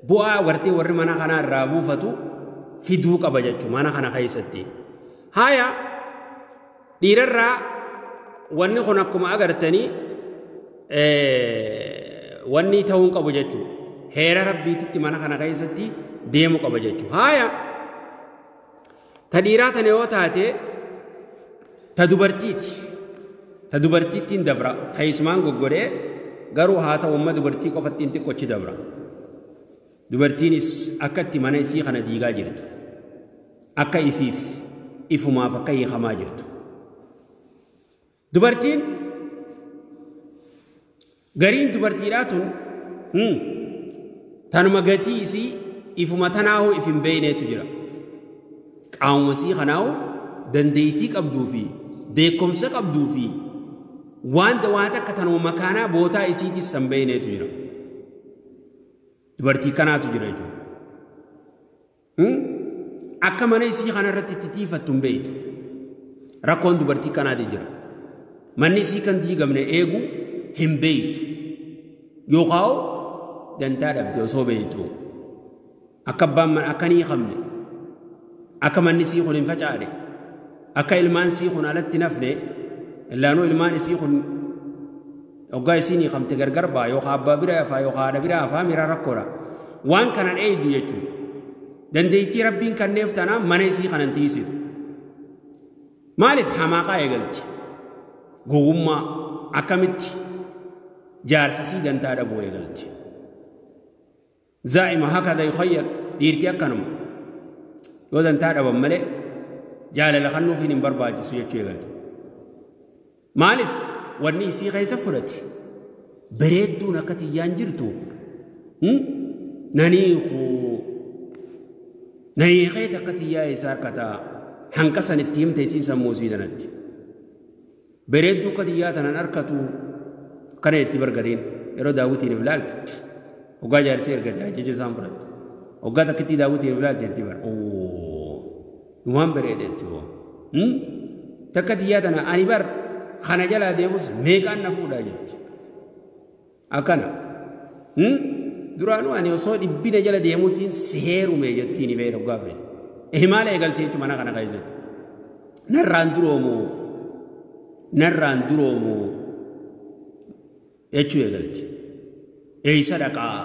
A: bu'aa gartee warri mana kanaa irraa buufatu fiduu qaba jechuudha. Mana kana keessatti. Haaya dhiirarraa wanni kun akkuma agartanii wanni ta'uu qabu jechuudha. Heera rabbiititti mana kana keessatti deemu qaba jechuudha. Haaya ta dhiiraa tana yoo taate ta dubartiiti. Ta dubartiittiin dabra. Keessumaan goggodhee garuu haa ta'u amma dubartii qofattiin xiqqochi dabra. Dubartiinis akka itti mana isii kana diigaa jirtu. Akka ifiif ifumaaf akka hiikamaa jirtu. Dubartiin gariin dubartiidhaa tun tanuma gatii isii ifuma tanaahuu if hin beeyneetu jira. Qaamuma isii kanaahuu dandeettii qabduu fi beekumsa qabduu fi waan waan akka tanuma makaanaa bootaa isiitis tan beeyneetu jira. Dubartii kanaatu jira jechuudha. Akka mana isii kana irratti itti tiifattu hin beeytu. Rakkoon dubartii kanaati jira. Manni isii kan diigamne eeguu hin beeytu. Yookaan dantaa dhabde osoo beeytu. Akka abbaan mana akka ni hiikamne, akka manni sii kun hin facaane, akka ilmaan sii kun alatti nafne, illaanuu ilmaan isii kun hoggaa isiin hiikamte gargar ba'a yookaan abbaa bira hafaa yookaan haadha bira hafaa miira rakkoodha. Waan kanan eeydu jechuudha. Dandeettii Rabbiin kanneef tanaa mana isii kanan tiisitu. Maaliif hamaaqaa eegalti? Gowwummaa akkamitti jaarsisii dantaa dhabuu eegalti. Zaa'ima hakada yukhayyal dhiirti akkanuma yoo dantaa dhaban malee jaalala kannuufiin hin barbaachisu jechuu eegalti. Maaliif wanni isii keessa fudhate bareedduun akka tiyyaan jirtu naniiqeet akka tiyyaa isaa harkataa hanqa san itti himte isiin sammuu isii tanatti. Bareedduu akka tiyyaa tanan harkatu kana itti bargariin yeroo daawwitiin if ilaalte hoggaa jaarsee ergate ajaja isaan fudhattu. Hoggaa takkittii daawwitiin if ilaalte itti bar numaan bareede itti hoo. Takka tiyyaa tana ani bar kana jalaa deemus meeqaan na fuudhaa jetti. Akkana. Duraanuu ani osoo dhibbina jala deemuutiin si heerume jettiin beela hoggaa feete. Maal eegaltee jechuun mana kana keessatti. Narraan duroomu jechuu eegalti. Eessa dhaqaa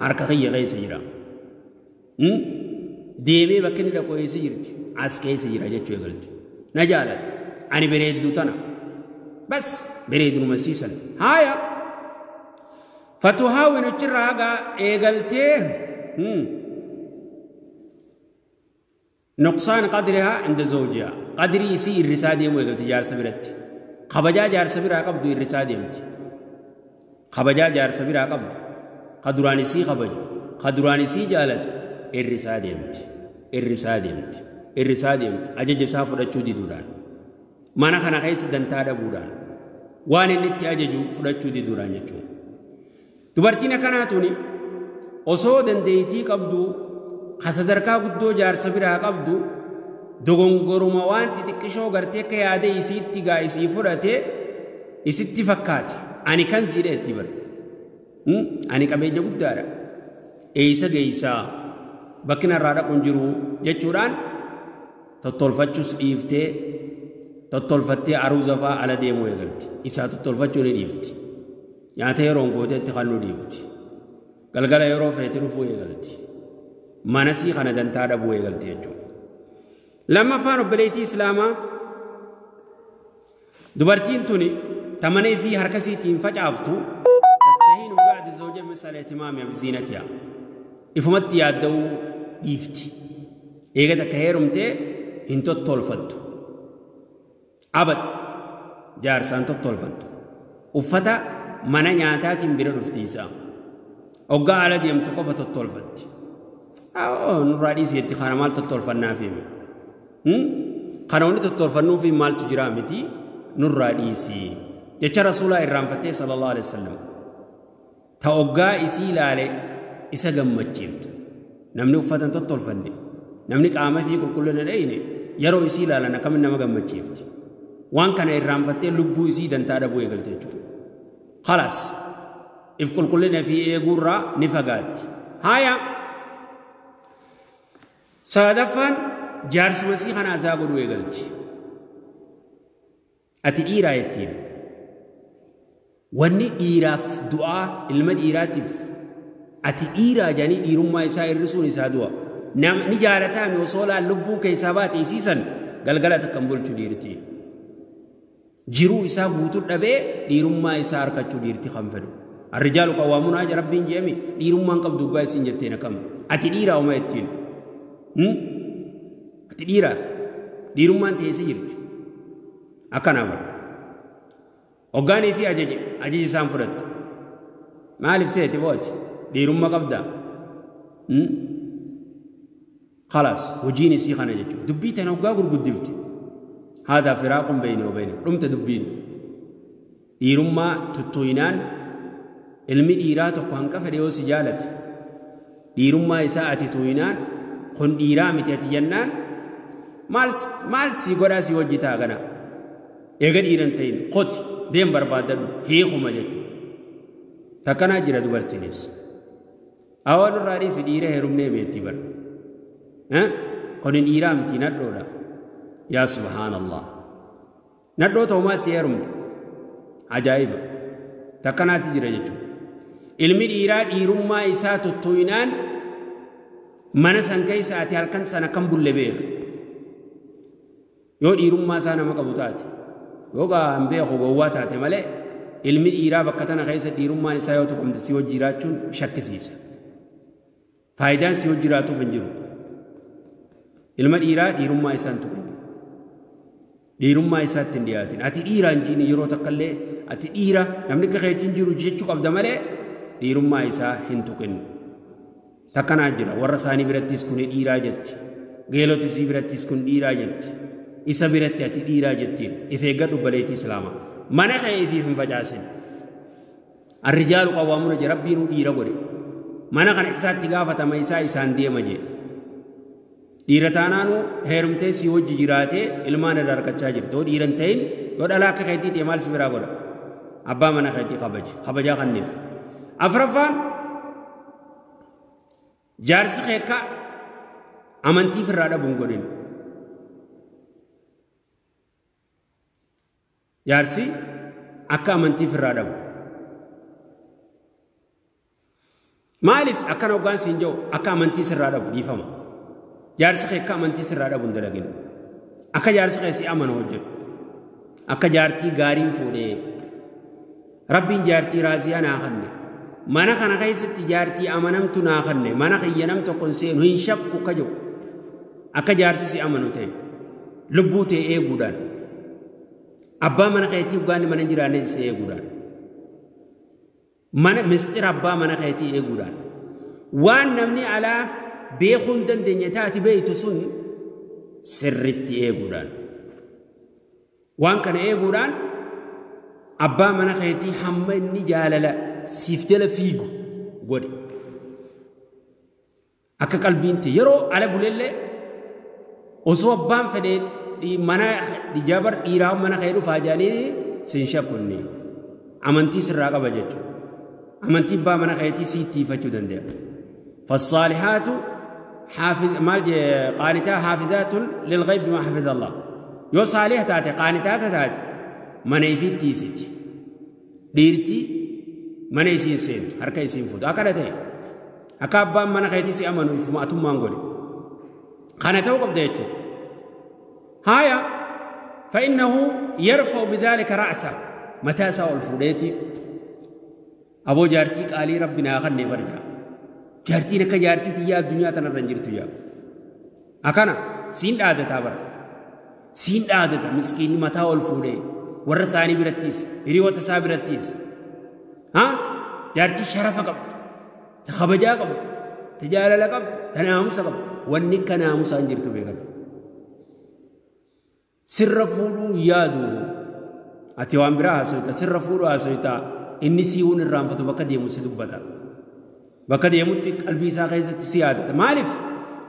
A: harka kiyya keessa jira. Deemee bakki inni dhaqu eessa jirti? As keessa jira jechuu eegalti. Na jaalata. Ani bareedduu tana. Bas bareeduma siisan. Haaya. Fatuhaawwin achirraa hagaa eegaltee نقصان قدرها عند زوجها قدري يسي الرسالة مو جار سبيرت خبجا جار سبيرا قبض الرسالة مت خبجا جار سبيرا قبض قدراني سي خبج قدراني سي جالت الرسالة مت الرسالة مت الرسالة مت أجج سافر تشودي دوران ما أنا خنا خيس دنتادا بودان وان نتي أججو فرتشودي دوران يجون dubartiin akkanaa tuni osoo dandeettii qabdu ha sadarkaa guddoo jaarsa biraa qabdu dogongoruma waan xixiqqishoo gartee akka yaada isiitti gaa isii fudhate isitti fakkaate ani kan siidha itti bara ani qabeenya guddaadha eeysa geeysaa bakki narraa dhaqu hin jiru jechuudhaan tottolfachuus dhiiftee tottolfattee aruuza fa'aa ala deemuu eegalti isaa tottolfachuu ni dhiifti. Nyaata yeroon gooteetti kan nu dhiifti. Galgala yeroo feete dhufuu eegalti. Manasii kana dantaa dhabuu eegalti jechuudha. Lammaffaan obboleettii Islaamaa dubartiin tuni tamanee fi harka isiitiin facaaftu tastahiinu ba'di zawja misala ihtimaami biziinatiha. Ifumatti yaadda'uu dhiifti. Eega takka heerumtee hin tottolfattu. Abad jaarsaan tottolfattu. Uffata mana nyaataatiin bira dhufti isaa. Hoggaa ala deemtu qofa tottolfatti. Nurraa dhiisii jetti kana maal tottolfannaafi hime. Kana wanni tottolfannuufi maaltu jira miti nurraa dhiisii. Jecha rasuulaa irraanfattee sallallahu alaihi wasallam. Ta hoggaa isii ilaale isa gammachiiftu. Namni uffata hin tottolfanne, namni qaama fi qulqullina dhayne yeroo isii ilaalan akkamiin nama gammachiifti. Waan kana irraanfattee lubbuu isii dantaa dhabuu eegalte jechuudha. خلاص if qulqullina fi eeguurraa ni fagaatti. Haaya sadaffaan jaarsuma sii kana azaa godhuu eegalti. Ati dhiiraa jettiin wanni dhiiraaf du'aa ilma dhiiraatiif ati dhiiraa jedhanii dhiirummaa isaa hir'isuun isaa du'a. Ni jaalataami osoo laal lubbuun keessaa baate isiisan galgala takkan bulchu dhiirti. Jiruu isaa guutuu dhabee dhiirummaa isaa harkachuu dhiirti kan fedhu. Arrijaalu qawwaamuun haja rabbiin jeemi dhiirummaan qabdu dhugaa isiin jetteen akkam. Ati dhiiraa uma jettiin. Ati dhiiraa dhiirummaan teessee jirti. Akkana bara. Hoggaanii fi ajaji isaan fudhattu. Maaliif seeti booti? Dhiirummaa qabdaa. Khalaas hojiin isii kana jechuudha. Dubbii tana hoggaa gurguddifti. هذا فراق بيني وبينك رمت دبين dhiirummaa tuttuinaan ilmi dhiiraa tokko hanqa fedhe yoo si jaalate dhiirummaa isaa ati tuinaan kun dhiiraa miti ati jennaan maal si godhaa si hojjetaa kana eega dhiiran ta'in qoti deem barbaadadhu hiikuma jechuudha. Takkanaa jira dubartiinis. Awwal irraa dhiisi dhiira heerumnee beetti bara. Kun dhiiraa miti nadhoodha. Yaa subhaanallah. Nadhoo ta'umaatti heerumte. Ajaa'iba. Takkanaatti jira jechuudha. Ilmi dhiiraa dhiirummaa isaa tuttuinaan mana san keessa ati halkan sana kan bulle beeka. Yoo dhiirummaa isaa nama qabu taate. Yoo hin beeku gowwaa taate malee ilmi dhiiraa bakka tana keessa dhiirummaan isaa yoo tuqamte si wajji jiraachuun shakkisiisa. Faayidaan si wajji jiraatuuf hin jiru. Ilma dhiiraa dhiirummaa isaa hin tuqin. Dhiirummaa isaatti hin dhiyaatin. Ati dhiiraa hin jiini yeroo takka illee ati dhiira namni akka keetiin jiru jechuu qabda malee dhiirummaa isaa hin tuqin. Takkanaa jira warra isaanii birattis kun dhiiraa jetti. Geelota isii birattis kun dhiiraa jetti. Isa biratti ati dhiiraa jettiin. If eeggadhu baleetii Islaamaa. Mana kee ifiif hin facaasin. Arrijaalu qawwaamuuna jee rabbiinuu dhiira godhe. Mana kana isaatti gaafatama isaa isaan deema jee. Dhiira taanaanuu heerumtee si wajji jiraatee ilmaan irraa argachaa jirti. Yoo dhiira hin ta'in yoo dhalaa akka keetii ta'e maal si biraa godha? Abbaa mana keetii kabaji. Kabajaa kanneef. Afraffaan jaarsi kee akka amantii ofirraa dhabu hin godhin. Jaarsi akka amantii ofirraa dhabu. Maaliif akkana hoggaan siin jiru akka amantii sirraa dhabu dhiifama. Jaarsi kee akka amantii sirraa dhabu hin dalagin. Akka jaarsi kee si amanu hojjedhu. Akka jaartii gaariin fuudhee rabbiin jaartii raaziyaa naa kanne. Mana kana keessatti jaartii amanamtu naa kanne. Mana kiyya nam tokko hin seenu hin shakku ka jiru. Akka jaarsi si amanu ta'e lubbuu ta'e eeguudhaan. Abbaa mana keetii hoggaanni mana hin jiraanne si eeguudhaan. Mana mistira abbaa mana keetii eeguudhaan. Waan namni alaa beekuu hin dandeenye taati beektu sun sirritti eeguudhaan. Waan kana eeguudhaan abbaa mana keetii hamma inni jaalala siif jala fiigu godhe. Akka qalbiin ta'e yeroo ala bulellee osoo abbaan fedhee mana jabar dhiiraa mana kee dhufaa jedhanii sin shakkunni. Amantii sirraa qaba jechuudha. Amantii abbaa mana keetii sitti ifachuu danda'a. فالصالحات حافظ مال قانتا حافظات للغيب بما حفظ الله. يو صالح تاتي قانتا تاتي من يفيد تيسيت ديرتي من يسين سين هركا يسين فوت أكذا تي أكابا من خيتي سي أمنوا يفما أتم مانغولي قانتا وقبضيتو هايا فإنه يرفع بذلك رأسه متى سأل الفوديتي أبو جارتي قالي ربنا أخني برجع جارتي نك جارتي تيا الدنيا تنرنجرت يا أكنا سين عادة تابر سين عادة مسكين متى الفودي ورثاني برتيس ريوت سابرتيس ها جارتي شرف قبض تخبجا قبض تجارة لقب تنامس قبض ونك ناموس أنجرت بيقل سر فودو يادو أتي وان برا سويتا سر فودو سويتا إني سيون الرام فتو بكدي مسدوبتا بكدي يموت قلبي ساقيزة سيادة مالف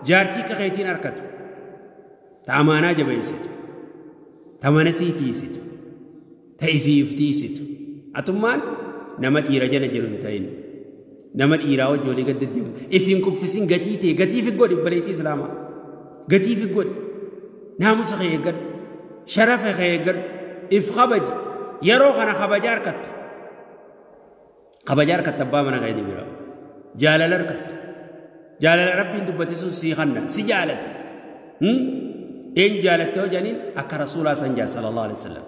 A: جارتي كخيتين أركتو تأمانا جبيستو تمنسي تيستو تأفيف تيستو أتمان نمت إيرا جنة جنتين نمت إيرا وجولي قد الدم إفين كفسين قتيتي قتي في قول بليتي سلاما قتي في قول ناموس خيقر شرف خيقر إف خبج يروخ أنا خبجار كت خبجار كت أبا من غيدي برا جالل ركت جالل ربي دبتسو سيخنا سجالته إن جالته جنين أك رسول الله صلى الله عليه وسلم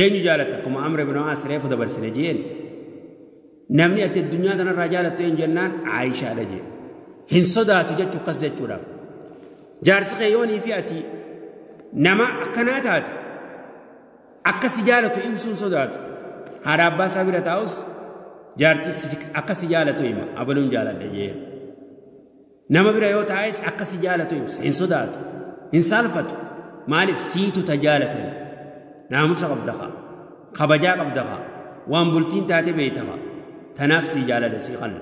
A: إن جالته كما عمرو بن عاص ريف دبر سنجين نمني أتى الدنيا دنا الرجال تين جنان عايشة لجي هن صدا تجت قصد تشرف جارس خيوني في أتي نما كناتات أكس جالته إمسون صدات هرابا سابرة تاوس جارتي أكس جالته إما أبلون جالت لجي نما بريو تايس أكس جالته إمس هن صدات هن سالفت مالف سيتو تجالتني ناموس قبضها خبجا قبضها وان بولتين تاتي بيتها تنافسي جالة سيخن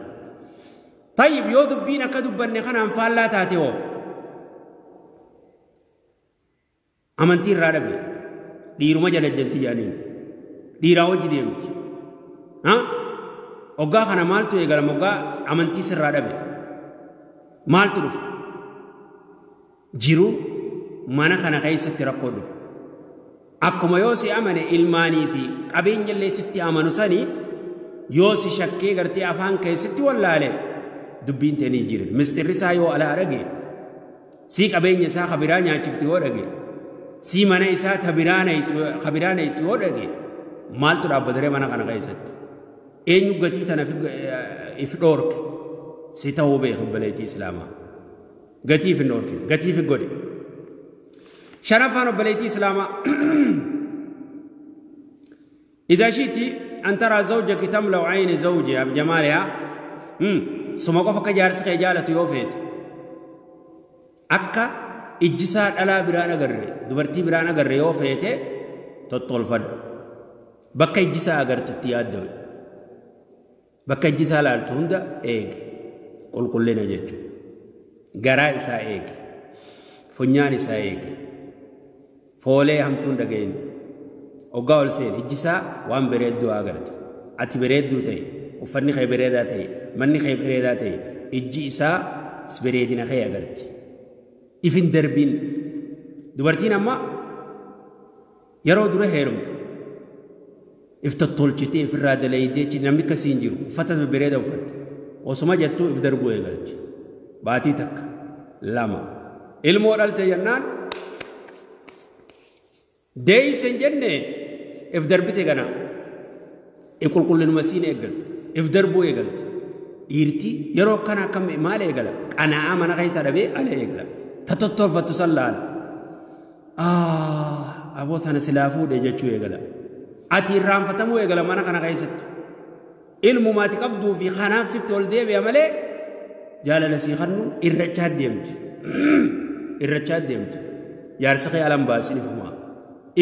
A: طيب يو دبينا كدبني خنا انفال لا تاتي هو امنتي رادبي ديرو ما جنتي جانين ديرا وجي ديمتي ها Hoggaa kana maaltu eegalama? Hoggaa amantii sirraa dhabe maaltu dhufa? Jiru mana kana keessatti rakkoo dhufa. Akkuma yoo si amane ilmaanii fi qabeenya illee sitti amanu sanii yoo si shakkee gartee afaan keessatti wallaale dubbiin ta'e ni jira. Mistirri isaa yoo alaa dhage, sii qabeenya isaa kabiraa nyaachifti yoo dhage, sii mana isaa tabiraa naytu yoo dhage, maaltu dhaabbataree mana kana keessatti? Eenyu gatii tana if dhoorke? Si ta'uu beeku obboleettii Islaamaa. Gatii if hin dhoorkin, gatii if godhe. Shanaffaan obboleettii Islaamaa. إذا شئت أن ترى زوجك تملأ عين زوجها بجمالها suma qofa akka jaarsi kee jaalatu yoo feete akka ijjisaa dhalaa biraan agarre dubartii biraan agarre yoo feete tottolfadhu. Bakka ijjisaa agartutti yaaddawe, bakka ijjisaa laaltu hunda eegi. Qulqullina jechuudha. Garaa isaa eegi, funyaan isaa eegi, foolee hamtuun dhaga'in. Hoggaa ol seen ijjisaa waan bareedduu agartu. Ati bareedduu ta'e, uffanni kee bareedaa ta'e, manni kee bareedaa ta'e, ijji isaa bareedina kee agarti. Ifin darbiin. Dubartiin amma yeroo dura heerumtu if tottolchitee ifirraa dalaydee namni akkasii hin jiru, uffata babbareedaa uffatte osuma jettuu if darbuu eegalti. Baatii takka lama ilmoo dhalte jennaan deeyse hin jenne if darbite gana qulqullinuma siin eeggaltu if darbuu eegalti. Dhiirti yeroo akkana akkam maal eegala? Qanaa'aa mana keessa dhabee ala eegala. Ta tottolfattu san laala. Aboo tana silaa fuudhe jechuu eegala. Ati irraanfatamuu eegala mana kana keessatti. Ilmumaati qabduu fi kanaaf sitti ol deebi'a malee jaalala sii kannu irrachaa deemti. Irrachaa deemti. Jaarsa kee alan baasin ifumaa.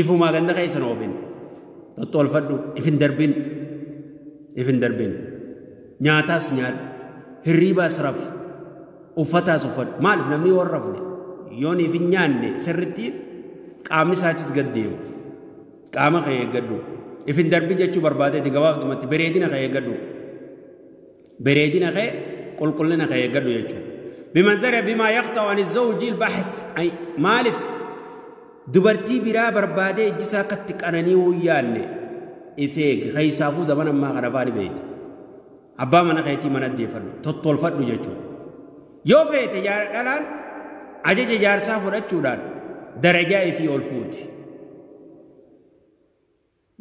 A: Ifumaa ganda keessan oofin. Tottolfadhu, ifin darbin. Ifin darbin. Nyaataas nyaadhu. Hirriibaas rafi. Uffataas uffadhu. Maaliif namni yoo hin rafne yoon ifin nyaanne sirriitti qaamni isaatis gad deema. Qaama kee eeggadhu. Ifin darbin jechuu barbaadeeti gabaabdumatti bareedina kee eeggadhu. Bareedina kee qulqullina kee eeggadhu jechuudha. Bimanzara bimaa yaqta'u ani zawji al-bahth. Maaliif dubartii biraa barbaadee ijjisaa akkatti qananii yaanne if eegi. Keessaafuu zaman ammaa kana afaan beektu. Abbaa mana keetii mana deeffadhu, tottolfadhu jechuudha. Yoo feete dhalaan ajaja jaarsaa fudhachuudhaan darajaa ifii ol fuuti.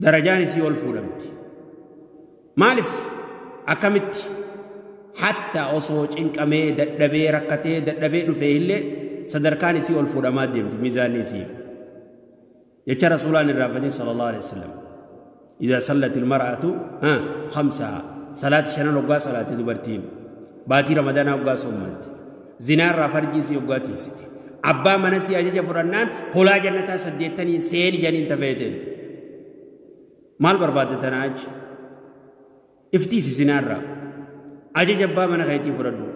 A: Darajaan isii ol fuudhamti. Maaliif akkamitti hatta osoo cinqamee dadhabee rakkatee dadhabee dhufee illee sadarkaan isii ol fuudhamaa deemti miizaanni isii. Jecha rasuulaan irraanfatin sallallahu alaihi wasallam. إذا صلت المرأة خمسها صلاة شنان وقا صلاة دبرتين باتي رمضان وقا صمت زنا رافرجي سي وقا تيستي أبا منسي أجج فرنان هلا جنة سديتني سين جنين تفيتين مال برباد تناج افتيسي زنا را أجج أبا من خيتي فردو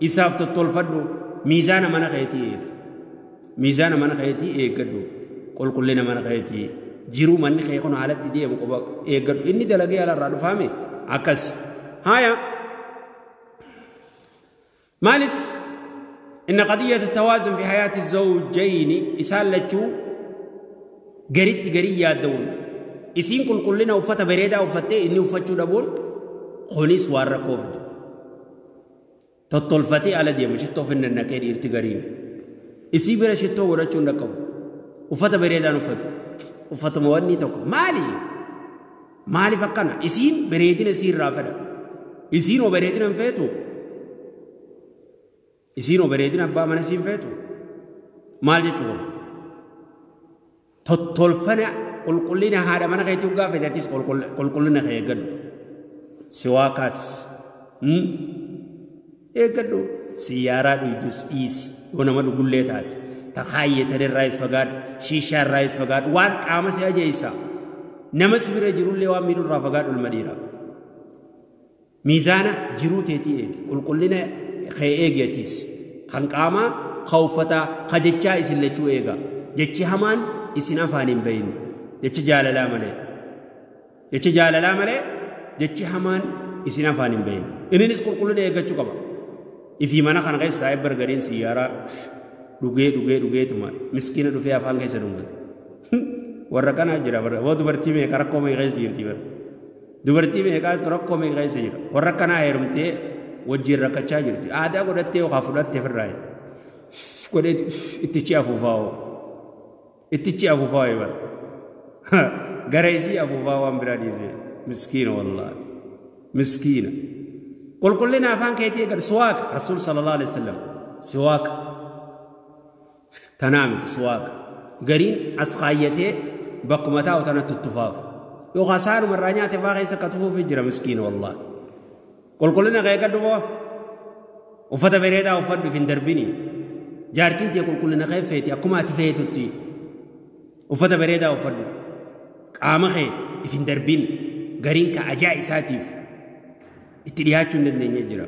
A: إساف تطول فردو ميزان من خيتي إيك ميزان من خيتي إيك قدو قل كلنا من خيتي jiruu manni kee kun haalatti deemu qofa eeggadhu. Inni dalagee alarraa dhufaame akkas. Haya maaliif inna qadiyyata tawaazun fi hayaati zawjayni isaan lachuu garitti garii yaadda'uun isiin qulqullina uffata bareedaa uffattee inni uffachuu dhabuun kunis waan rakkoo fidu. Tottolfatee ala deema shittoo finnannaqee dhiirti gariin isii bira shittoo godhachuu hin dhaqqabu. Uffata bareedaan uffatu. Uffatuma wanni tokko maali? Maaliif akkana? Isiin bareedina isii irraa fedha. Isiin oo bareedina hin feetu? Isiin oo bareedina abbaa mana isiin feetu? Maal jechuun? Tottolfana qulqullina haadha mana keetii hoggaa feetattis qulqullina kee eeggadhu. Siwaakaas eeggadhu. Siyyaaraa dhuydus dhiisi yoo nama dhugullee taate. Takaayyatan irraa fagaadhu, shiishaa irraa fagaadhu, waan qaama si ajeessa. Nama si bira jirullee waan miidhu irraa fagaadhu ilma dhiiraa. Miizaana jiruu teetii eegi, qulqullina kee eegi atiis. Kan qaamaa, ka uffataa, ka jechaa isin lachuu eega. Jechi hamaan isin afaan hin bahin. Jechi jaalalaa malee. Jechi jaalalaa malee jechi hamaan isin afaan hin bahin. Inninis qulqullina eeggachuu qaba. Ifii mana kana keessa taa'ee bargariin siyyaaraa dhugee dhugee dhugeetuma miskiina dhufee afaan keessa dhungata. Warra kanaa jira bara. Woo dubartii meeqa rakkoo meeqa keessa jirti bara. Dubartii meeqaatu rakkoo meeqa keessa jira. Warra kanaa heerumtee wajjin rakkachaa jirti. Aadaa godhattee yookaan fudhattee ofirraa godhee ittichi afuufaa hoo. Ittichi afuufaa hoo bara. Gara isii afuufaa waan biraa dhiisee. Miskiina wallaahi. Miskiina. Qulqullina afaan keetii eeggatu siwaaka. Rasuul sallallahu alaihi wasallam siwaaka. Tanaa miti siwaaka. Gariin as kaayyatee bakkuma taa'u tana tuttufaaf. Yookaan saanuma irraa nyaate faa keessa akka tufuuf jira miskiina wallaahi. Qulqullina kee eeggadhu boo. Uffata bareedaa uffadhu hin darbini. Jaartiin tee qulqullina kee feeti akkuma ati feetutti. Uffata bareedaa uffadhu. Qaama kee if hin darbin. Gariin ka ajaa isaatiif itti dhiyaachuu hin dandeenye jira.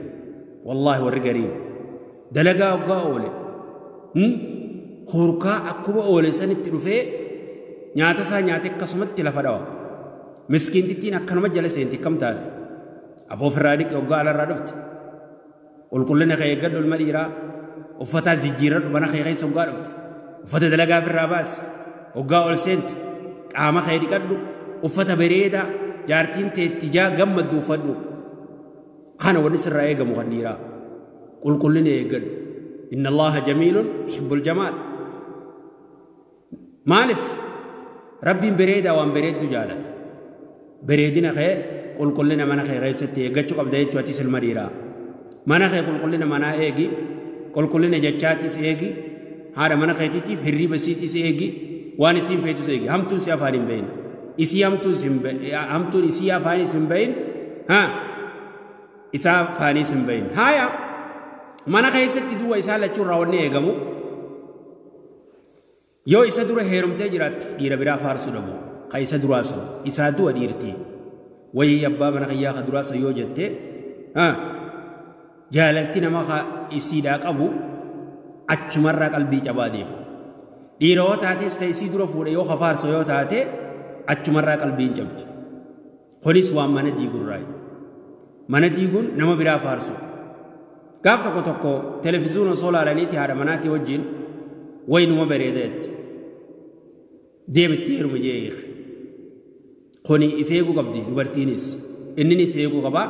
A: Wallaahi warri gariin. Dalagaa hoggaa oole. Hurkaa akkuma oole sanitti dhufee nyaata isaa nyaate akkasumatti lafa dhawa. Miskiintittiin akkanuma jala seenti akkam taate. Aboo ofirraa dhiqe hoggaa alarraa dhufte. Qulqullina kee eeggadhu ilma dhiiraa. Uffataa jijjiirradhu mana kee keessa hoggaa dhufte. Uffata dalagaa ofirraa baasi. Hoggaa ol seente. Qaama kee dhiqadhu. Uffata bareedaa jaartiin teetti jaa gammaddu uffadhu. Kana wanni sirraa eegamu kan dhiiraa. Qulqullina eeggadhu. Inna Allaha jamiilun yuhibbul jamaal. Maaliif Rabbiin bareedaa waan bareeddu jaalata. Bareedina kee qulqullina mana kee keessatti eeggachuu qabda jechuu atis ilma dhiiraa. Mana kee qulqullina manaa eegi, qulqullina jechaatis eegi, haadha mana keetiitiif hirriba isiitis eegi, waan isiin feetus eegi. Hamtuun si afaan hin bahin. Isii hamtuun isii afaanis hin bahin. Haa isaa afaanis hin bahin. Haaya mana keessatti duwwa isaa lachuu irraa wanni eegamu yoo isa dura heerumtee jiraatte dhiira biraa faarsuu dhabu. Ka isa duraa sun isaa du'a dhiirti. Wayii abbaa mana kiyyaa ka duraa sun yoo jette jaalalti nama ka isiidhaa qabu achumarraa qalbii cabaa deema. Dhiira yoo taates ta'e isii dura fuudhe yoo ka faarsu yoo taate achumarraa qalbiin cabdi. Kunis waan mana diigurraayi. Mana diiguun nama biraa faarsu. Gaaf tokko tokko televiziyoona osoo laalaniiti haadha manaatii wajjin wayinuma bareeda jetti. Deemitti heeruma jee hiike. Kuni if eeguu qabdi dubartiinis. Inninis eeguu qaba.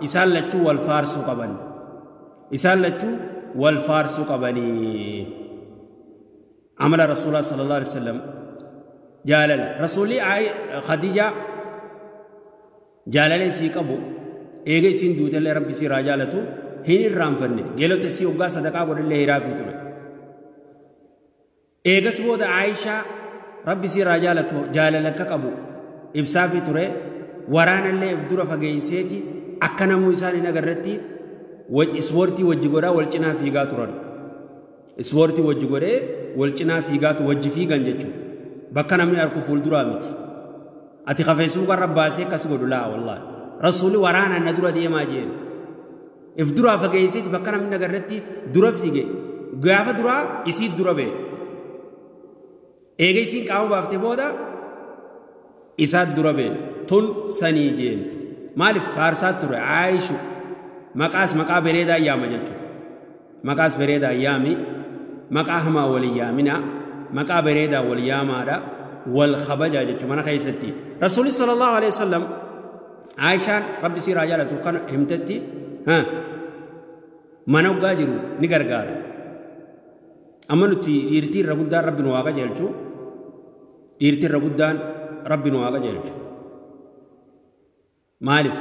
A: Isaan lachuu wal faarsuu qaban. Isaan lachuu wal faarsuu qabanii. Amala Rasuulaa sallallahu alaihi wasallam jaalala. Rasuulli Khadijaa jaalala isii qabu eega isiin duutellee Rabbi isii irraa jaalatu hin irraanfanne. Geelota isii hoggaa sadaqaa godhellee hiraafii ture. Eegas booda Aayishaa Rabbi isii irraa jaalatu jaalala akka qabu ibsaafii ture. Waraanallee if dura fageesseeti akka namuu isaan hin agarretti ispoortii wajji godhaa wal cinaa fiigaa turan. Ispoortii wajji godhee wal cinaa fiigaatu wajji fiigan jechuudha. Bakka namni arku fuulduraa miti. Ati ka feesbuuka irra baasee akkas godhu laa wallaahi. Rasuulli waraanaan na dura deemaa jeen. If duraa fageesseeti bakka namni agarretti dura fiige. Gaafa duraa isii dura ba'e. Eega isiin qaama baaftee booda isaa dura ba'e. Tun sanii jeen. Maaliif faarsaa ture Aayishu maqaas maqaa bareedaa yaama jechuudha. Maqaas bareedaa yaami. Maqaa hamaa walii yaamina. Maqaa bareedaa wal yaamaadha. Wal kabajaa jechuudha mana keessatti. Rasuulli sallallahu alaihi wasallam Aayishaan Rabbi isii irraa jaalatu kan himtetti mana hoggaa jiru ni gargaara. Amma nuti dhiirtii irra guddaan Rabbi nu haa qajeelchu. Dhiirtii irra guddaan Rabbi nu haa qajeelchu. Maaliif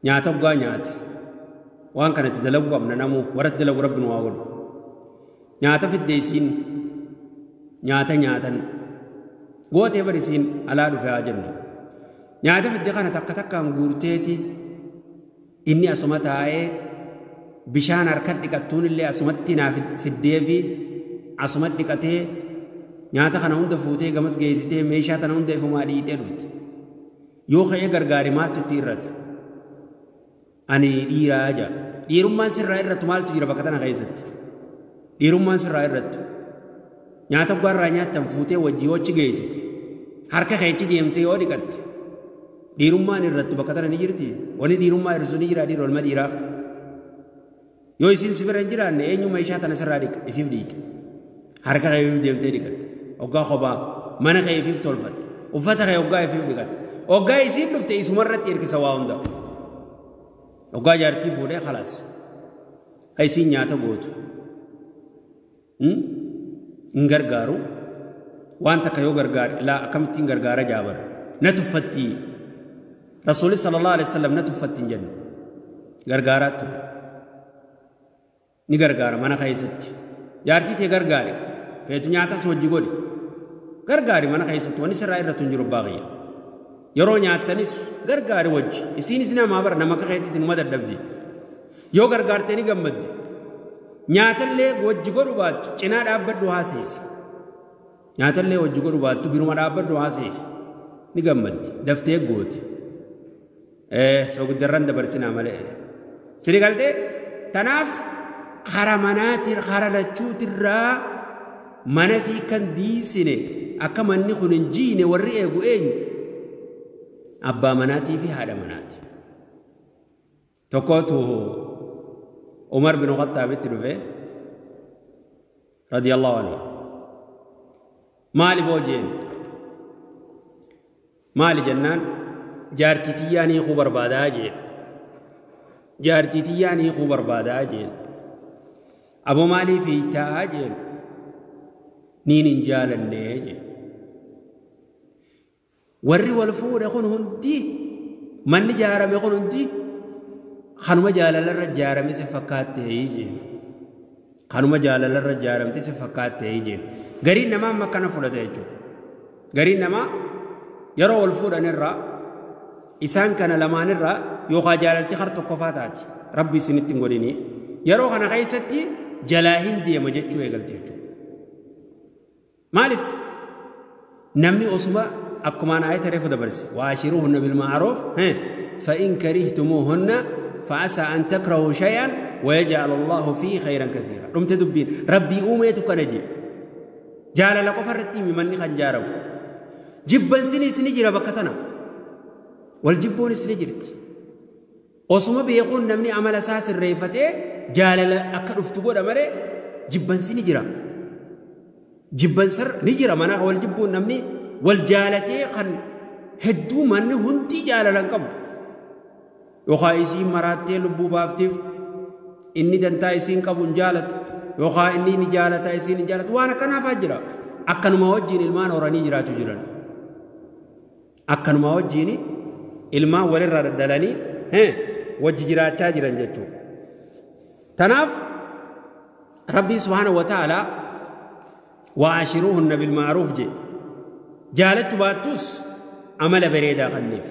A: nyaata hoggaa nyaate waan kanatti dalaguu qabna namuu warratti dalagu Rabbi nu haa godhu. Nyaata fidde isiin nyaata nyaatan gootee bar isiin alaa dhufe haa jennu. Nyaata fidde kana takka takkaan guurteeti inni asuma taa'ee bishaan harka dhiqattuun illee asumatti naa fiddeefi asuma dhiqatee nyaata kana hunda fuutee gamas geessitee meeshaa tana hunda ifumaa dhiitee dhufte. Yoo ka'ee gargaari maaltu itti irrata? Ani dhiiraa jaa. Dhiirummaan sirraa irrattu maaltu jira bakka tana keessatti? Dhiirummaan sirraa irrattu. Nyaata gwarraa nyaattan fuutee wajjii wachi geessite. Harka keechi deemtee yoo dhiqatte. Dhiirummaan irratti bakka tana ni jirti. Wani dhiirummaa irrisu ni jira dhiira olma dhiiraa. Yoo isin si bira hin jiraanne eenyu meeshaa tana sirraa dhiqa ifiif dhiite. Harka kee ifiif deemtee dhiqatte. Hoggaa kophaa mana kee ifiif tolfatte. Uffata kee hoggaa ifiif dhiqatte. Hoggaa isiin dhufte isumarratti hirkisa waa hunda. Hoggaa jaartii fuudhee khalaas. Ha isiin nyaata gootu. Hin gargaaru. Waan takka yoo gargaare laa akkamittiin gargaara jaabara. Na tuffatti. Rasuulli sallallahu alaihi wasallam na tuffatti hin jenne. Gargaaraa ture. Ni gargaara mana keessatti. Jaartii tee gargaari. Feetu nyaatas wajji godhi. Gargaari mana keessatti wanni sirraa irratti hin jiru baay'ee. Yeroo nyaattanis gargaari wajji. Isiinis namaa bara nama akka keetiitiin numa dadhabdi. Yoo gargaartee ni gammaddi. Nyaatallee wajji godhu baattu cinaa dhaabbadhu haaseesi. Nyaatallee wajji godhu baattu biruma dhaabbadhu haaseesi. Ni gammaddi. Daftee gooti. Soogiddarran dabarsinaa malee. Sini galtee tanaaf kara manaatiin kara lachuutirraa mana fi kan diisine akka manni kun hin jiine warri eegu eenyu? Abbaa manaatii fi haadha manaati. Tokkotu Umar bin Khattaabitti dhufe radiyallahu anhu. Maali boojeen? Maali jennaan jaartii tiyyaan hiikuu barbaadaa jeen. Jaartii tiyyaan hiikuu barbaadaa jeen. Aboo maaliif hiitaa jeen? Niin hin jaalannee jeen. Warri wal fuudhe kun hundi manni jaarame kun hundi kanuma jaalalarra jaarame si fakkaatte jeen. Kanuma jaalalarra jaaramte si fakkaatte jeen. Gariin namaa amma akkana fudhata jechuudha. Gariin namaa yeroo wal fuudhan irraa isaan kana lamaan irraa yookaan jaalalti har tokkofaa taati. Rabbi isinitti hin godhini. Yeroo kana keessatti jalaa hin deema jechuu eegalte jechuudha. Maaliif? Namni osuma akkumaan aayata reefu dabarse. Waashiruuhunna bilma'aruuf fa'in karihtumuuhunna fa'asaa an takrahu shay'an wayaj'al Allahu fiihi khayran kathiira. Dhumte dubbiin Rabbii uumeetu kana jee. Jaalala qofa irratti himi manni kan jaaramu. Jibbansinis ni jira bakka tana. Wal jibbuunis ni jirti. Osuma beekuun namni amala isaa sirreeffatee jaalala akka dhuftu godha malee jibbansi ni jira. Jibbansar ni jira mana wal jibbuun namni wal jaalatee kan hedduu manni hundi jaalala hin qabu. Yookaan isiin maraattee lubbuu baafteef inni dantaa isiin qabu hin jaalatu. Yookaan inni ni jaalata isiin hin jaalatu. Waan akkanaafaa jira. Akkanuma wajjin ilmaan horanii jiraatu jiran. Akkanuma wajjin ilmaan walirraa daddalanii wajji jiraachaa jiran jechuudha. Tanaaf Rabbii subhaanahu wa ta'aalaa waashiruuhunna bilma'aruuf jedhe. Jaalachuu baattus amala bareedaa kenniif.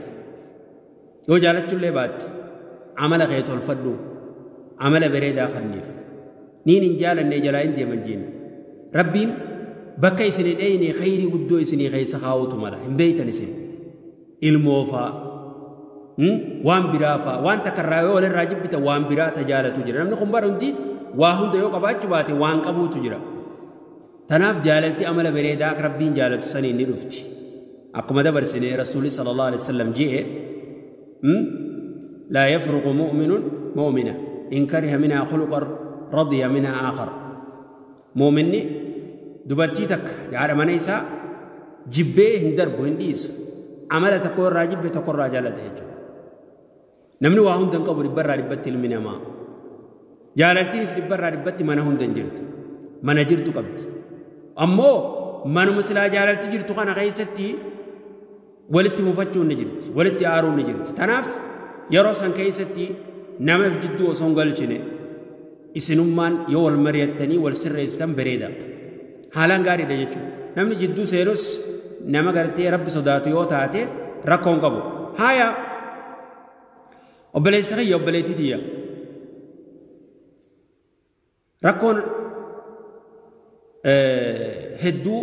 A: Yoo jaalachuullee baatte amala kee tolfadhu amala bareedaa kenniif. Niin hin jaalanne jalaa hin deeman jeen. Rabbiin bakka isin hin dheyne khayrii guddoo isinii keessa kaa'utu mala. Hin beeytan isin. Ilmoo faa waan biraa faa waan takka irraa yoo walirraa jibbita waan biraa tajaalatu jira. Namni kun bara hundi waa hunda yoo qabaachuu baate waan qabuutu jira. Tanaaf jaalalti amala bareedaa akka Rabbiin jaalatu saniin ni dhufti. Akkuma dabarsine Rasuulli sallallahu alaihi wasallam je'e laa yafruqu mu'minun mu'mina in kariha minhaa khuluqan radiya minhaa aakhar. Mu'minni dubartii takka haadha mana isaa jibbee hin darbu hin dhiisu. Amala tokko irraa jibbe tokko irraa jaalata jechuudha. Namni waa hunda hin qabu dhibbarraa dhibbatti ilmi namaa. Jaalaltiinis dhibbarraa dhibbatti mana hunda hin jirtu. Mana jirtu qabdi. Ammoo manuma silaa jaalalti jirtu kana keessatti walitti mufachuun ni jirti. Walitti aaruun ni jirti. Tanaaf yeroo san keessatti namaaf jidduu osoo hin galchine isinummaan yoo wal mari'attanii wal sirreessitan bareeda. Haalaan gaariidha jechuudha. Namni jidduu seenus nama gartee Rabbi sodaatu yoo taate rakkoo hin qabu. Haaya obboleessa kiyya obboleettii tiyya. Rakkoon hedduu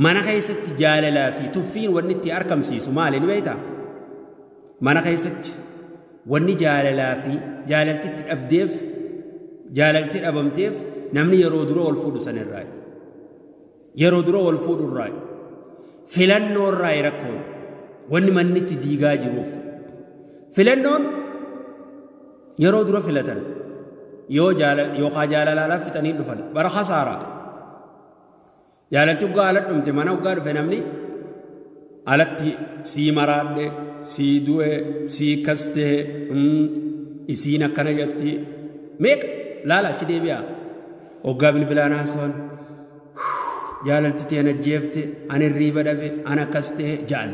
A: mana keessatti jaalalaa fi tuffiin wanni itti argamsiisu maali ni beektaa? Mana keessatti wanni jaalalaa fi jaalaltitti dhabdeef jaalalti dhabamteef namni yeroo dura wal fuudhu sanirraa. Yeroo dura wal fuudhu irraa. Filannoo irraa rakkoon. Wanni manni itti diigaa jiruuf. Filannoon yeroo dura filatan yoo yookaan jaalalaa fixanii dhufan bara khasaaraa. Jaalalti hoggaa ala dhumte mana hoggaa dhufe namni alatti sii maraadhe sii du'e sii kastee isiin akkana jetti meeqa laala achi deebi'a. Hoggaa bilbilaan haasawaan jaalalti ta'e na jeefte ani riiba dhabe ani akkas ta'e ja'an.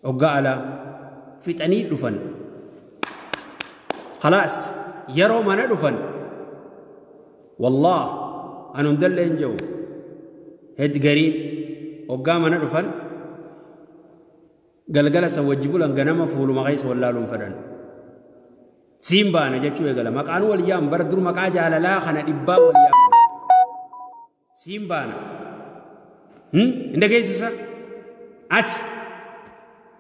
A: Hoggaa alaa fixanii dhufan. Khalaas yeroo mana dhufan wallah an hundallee hin jiru hed gariin hoggaa mana dhufan galgala san wajji bulan ganama fuuluma keessa wallaaluun fedhan. Siin baana jechuu eegala maqaan wal yaam bara dur maqaa jaalalaa kana dhibbaa wal yaam. Siin baana. Hin dhageessisa ati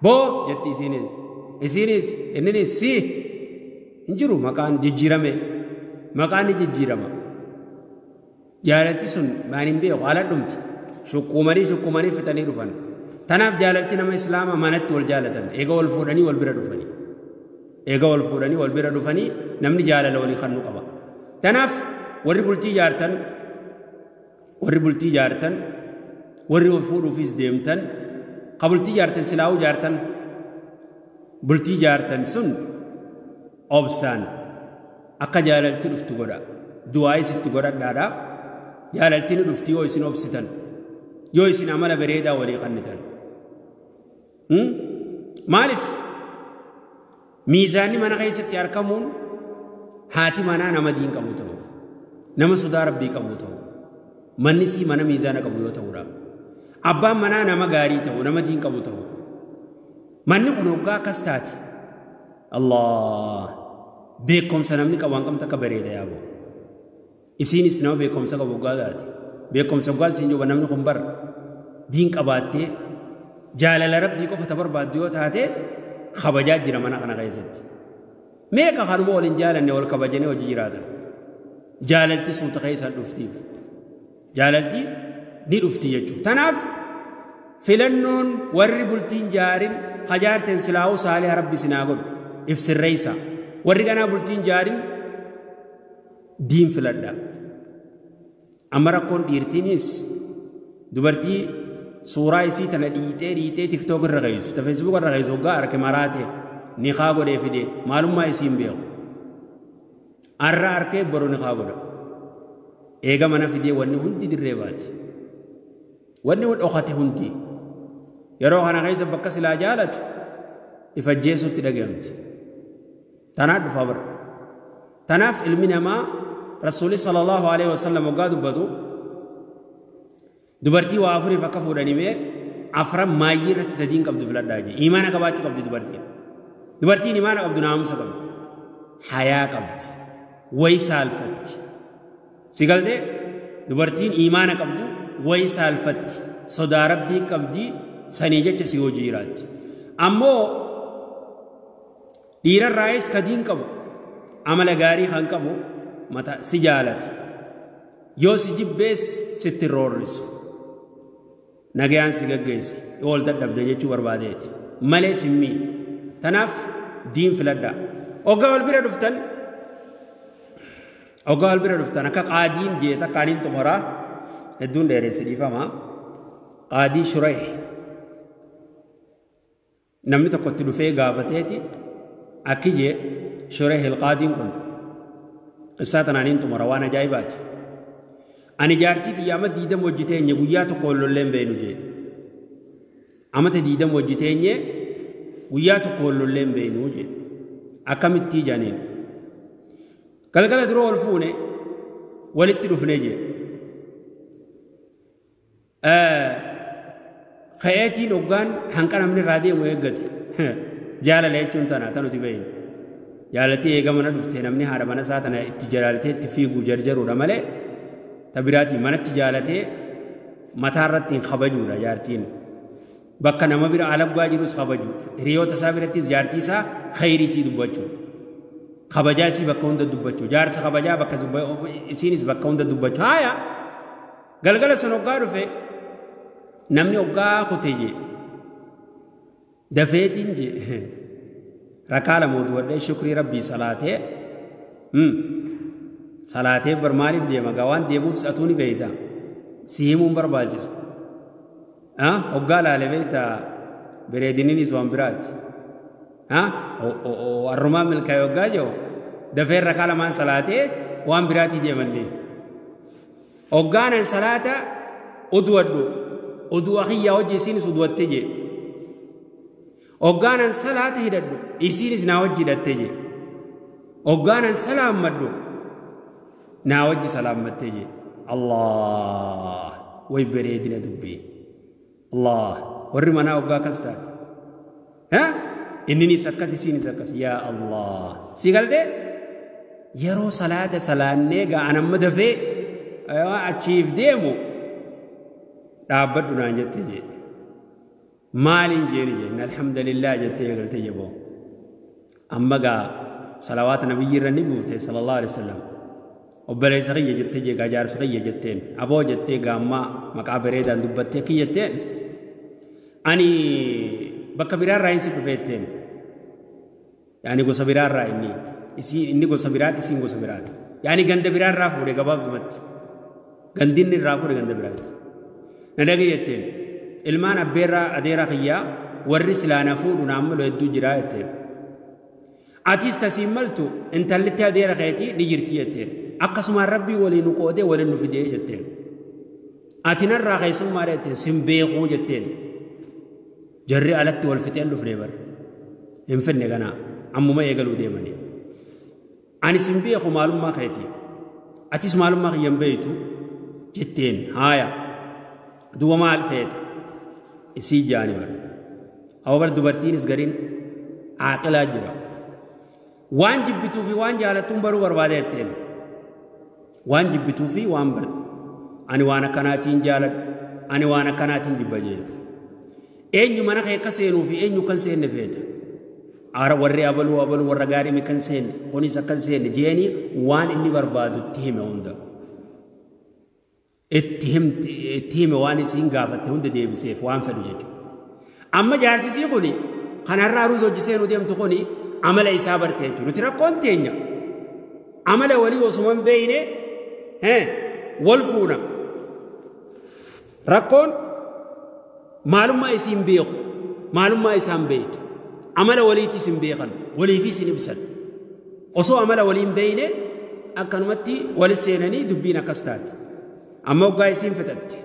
A: boo jetti isiinis isiinis inninis si hin jiru maqaan jijjiirame maqaan ni jijjiirama. Jaalalti sun maan hin beeku ala dhumti shuqqumanii shuqqumanii fixanii dhufan. Tanaaf jaalalti nama islaamaa manatti wal jaalatan eega wal fuudhanii wal bira dhufanii. Eega wal fuudhanii wal bira dhufanii namni jaalala walii kannu qaba. Tanaaf warri bultii jaartan warri bultii jaartan warri wal fuudhuufis deemtan ka bultii jaartan silaa'uu jaartan bultii jaartan sun obsaan akka jaalalti dhuftu godha. Du'aayis itti godhadhaadha. Jaalalti ni dhufti yoo isin obsitan yoo isin amala bareedaa walii kannitan. Maaliif miizaanni mana keessatti argamuun haati manaa nama diin qabu ta'u nama sodaa rabbii qabu ta'u manni sii mana miizaana qabu yoo ta'udha. Abbaan manaa nama gaarii ta'u nama diin qabu ta'u manni kun hoggaa akkas taate Allah beekumsa namni qabu waan qabdu akka bareeda yaaboo. Isiinis nama beekumsa qabu hoggaa taate beekumsa hoggaa isiin jiru namni kun bar diin qabaattee jaalala rabbii qofa ta barbaaddu yoo taate kabajaa jira mana kana keessatti. Meeqa kanuma waliin jaalanne wal kabajanii hojii jiraatan. Jaalalti suuta keessaan dhuftiif. Jaalalti ni dhufti jechuudha. Tanaaf filannoon warri bultiin jaarin hajaarteen silaa'uu saalee rabbi sinaa godhu ibsirreessa. Warri ganaa bultiin jaarin diin filadha. Amma rakkoon dhiirtiinis dubartii suuraa isii tana dhiitee dhiitee tiktook irra geessu ta feesbuuk irra geessu hoggaa harka maraate ni kaa godhee fide maalummaa isii hin beeku. Arra harkee boru ni kaa godha. Eega mana fidee wanni hundi dirree baati. Wanni dhokate hundi yeroo kana keessa bakka silaa jaalatu ifajjeesutti dhageemti. Tanaaf dhufaa bara. Tanaaf ilmi namaa Rasuulli sallallahu alaihi wasallam hoggaa dubbatu dubartii waa afuriif akka fuudhanii mee afran maayyii irratti sadiin qabdu filadhaa jee. Imaana qabaachuu qabdi dubartiin. Dubartiin imaana qabdu naamusa qabdi. Hayaa qabdi. Wayi saalfatti. Si galtee dubartiin imaana qabdu wayi saalfatti. Sodaa rabbii qabdi sanii jecha si hojii jiraatti. Ammoo dhiirarraayis kadiin qabu amala gaarii kan qabu mata si jaalata. Yoo si jibbees sitti roorrisu. Nagayaan si gaggeessa yoo wal dadhabde jechuu barbaadeeti. Malee si miidhu. Tanaaf diin filadhaa. Hoggaa wal bira dhuftan hoggaa wal bira dhuftan akka qaadiin jee takkaaniin xumuraa hedduun dheeresse dhiifama. Qaadii Shurayh namni tokkotti dhufee gaafateeti akki jee Shurayh qaadiin kun qissaa tanaaniin xumura waan ajaa'ibaati. Ani jaartii tiyya amma 20 hojii teenye guyyaa tokko wal lolleen beenu jee. Amata 20 hojii teenye guyyaa tokko wal lolleen beenu jee. Akkamitti jaaniin. Galgala dura wal fuune walitti dhufne jee. Ka'eetiin hoggaan hanqa namni irraa deemu eeggate. Jaalala jechuun tana tanuti beeynu. Jaalattii eega mana dhuftee namni haadha mana isaa tana itti jaalatee itti fiigu jarjaruudha malee tabiraatiin manatti jaalatee mataa irratti hin kabajuudha jaartiin. Bakka nama bira alaggaa jirus kabaju. Hiriyoota isaa birattis jaartii isaa khayrii isii dubbachuu. Kabajaa isii bakka hunda dubbachuu. Jaarsa kabajaa bakka isiinis bakka hunda dubbachuu. Haaya galgala sun hoggaa dhufe namni hoggaa kutee jee. Dafeetiin jee rakaa lama uduwadhee shukrii rabbii salaatee salaatee bar maaliif deema gaa waan deemuuf atuu ni beeyta si himuun barbaachisu hoggaa laale beeyta bareediniinis waan biraati arrumaan milkaa'e hoggaa jiru dafee rakaa lamaan salaatee waan biraatii deemallee hoggaanan salaata uduwadhu udu'a kiyyaa hojii isiinis uduwatte jee hoggaanan salaata hidhadhu isiinis naa wajji hidhatte jee hoggaanan salaammadhu naa wajji salaammatte jee Allah way bareedina dubbii Allah warri manaa hoggaa akkas taate inninis akkas isiinis akkas yaa Allah si galtee yeroo salaata salaannee ga'an amma dafee achiif deemu dhaabbadhu naan jette jee maaliin jeeni jeen alhamdulillah jettee eegalte jeboo amma gaa salawaata nabiyyi irra ni buufte sallallahu alaihi wasallam obboleessa kiyya jettee jee gaa jaarsa kiyya jetteen aboo jettee gaammaa maqaa bareedaan dubbattee kiyya jetteen ani bakka biraarraa hin si dhufe jetteen yaani gosa biraarraa inni inni gosa biraati isiin gosa biraati yaani ganda biraarraa fuudhe gabaabdumatti gandinni irraa fuudhe ganda biraati na dhagaye jetteen ilmaan abbeerraa adeeraa kiyyaa warri silaana fuudhu naan malu hedduu jiraa jetteen atis tasiin maltu intallitti adeera keetii ni jirti jetteen akkasumaan rabbii waliin nu qoodee waliin nu fidee jetteen ati narraa keessummaadha jetteen sin beekuu jetteen jarri alatti wal fixeen dhufnee bar hin finne ganaa ammuma eegaluu deemanii ani sin beeku maalummaa keetii atis maalummaa kiyyan beeytu jetteen haaya duuba maal feete isii jaani bar awa bar dubartiinis gariin aaqilaa jira waan jibbituu fi waan jaalattuun baruu barbaade jetteen waan jibbituu fi waan bar ani waan akkanaatiin jaaladhu ani waan akkanaatiin jibba jeen eenyu mana kee akka seenuu fi eenyu kan seenne feeta ara warri abaluu abaluu warra gaarii mi kan seenne kunis akkan seenne jeeni waan inni barbaadu itti hime hunda itti hime waan isiin gaafatte hunda deebiseef waan fedhu jechuudha. Amma jaarsisii kuni kanarraa aruuza hojii seenuu deemtu kuni amala isaa barte jechuudha. Nuti rakkoon teenya amala walii osuma hin beeyne wal fuuna. Rakkoon maalummaa isiin beeku maalummaa isaan beektu amala waliitis hin beekan waliifis hin ibsan osoo amala walii hin beeyne akkanumatti wali seenanii dubbiin akkas taate. Amma hoggaa isiin fixatte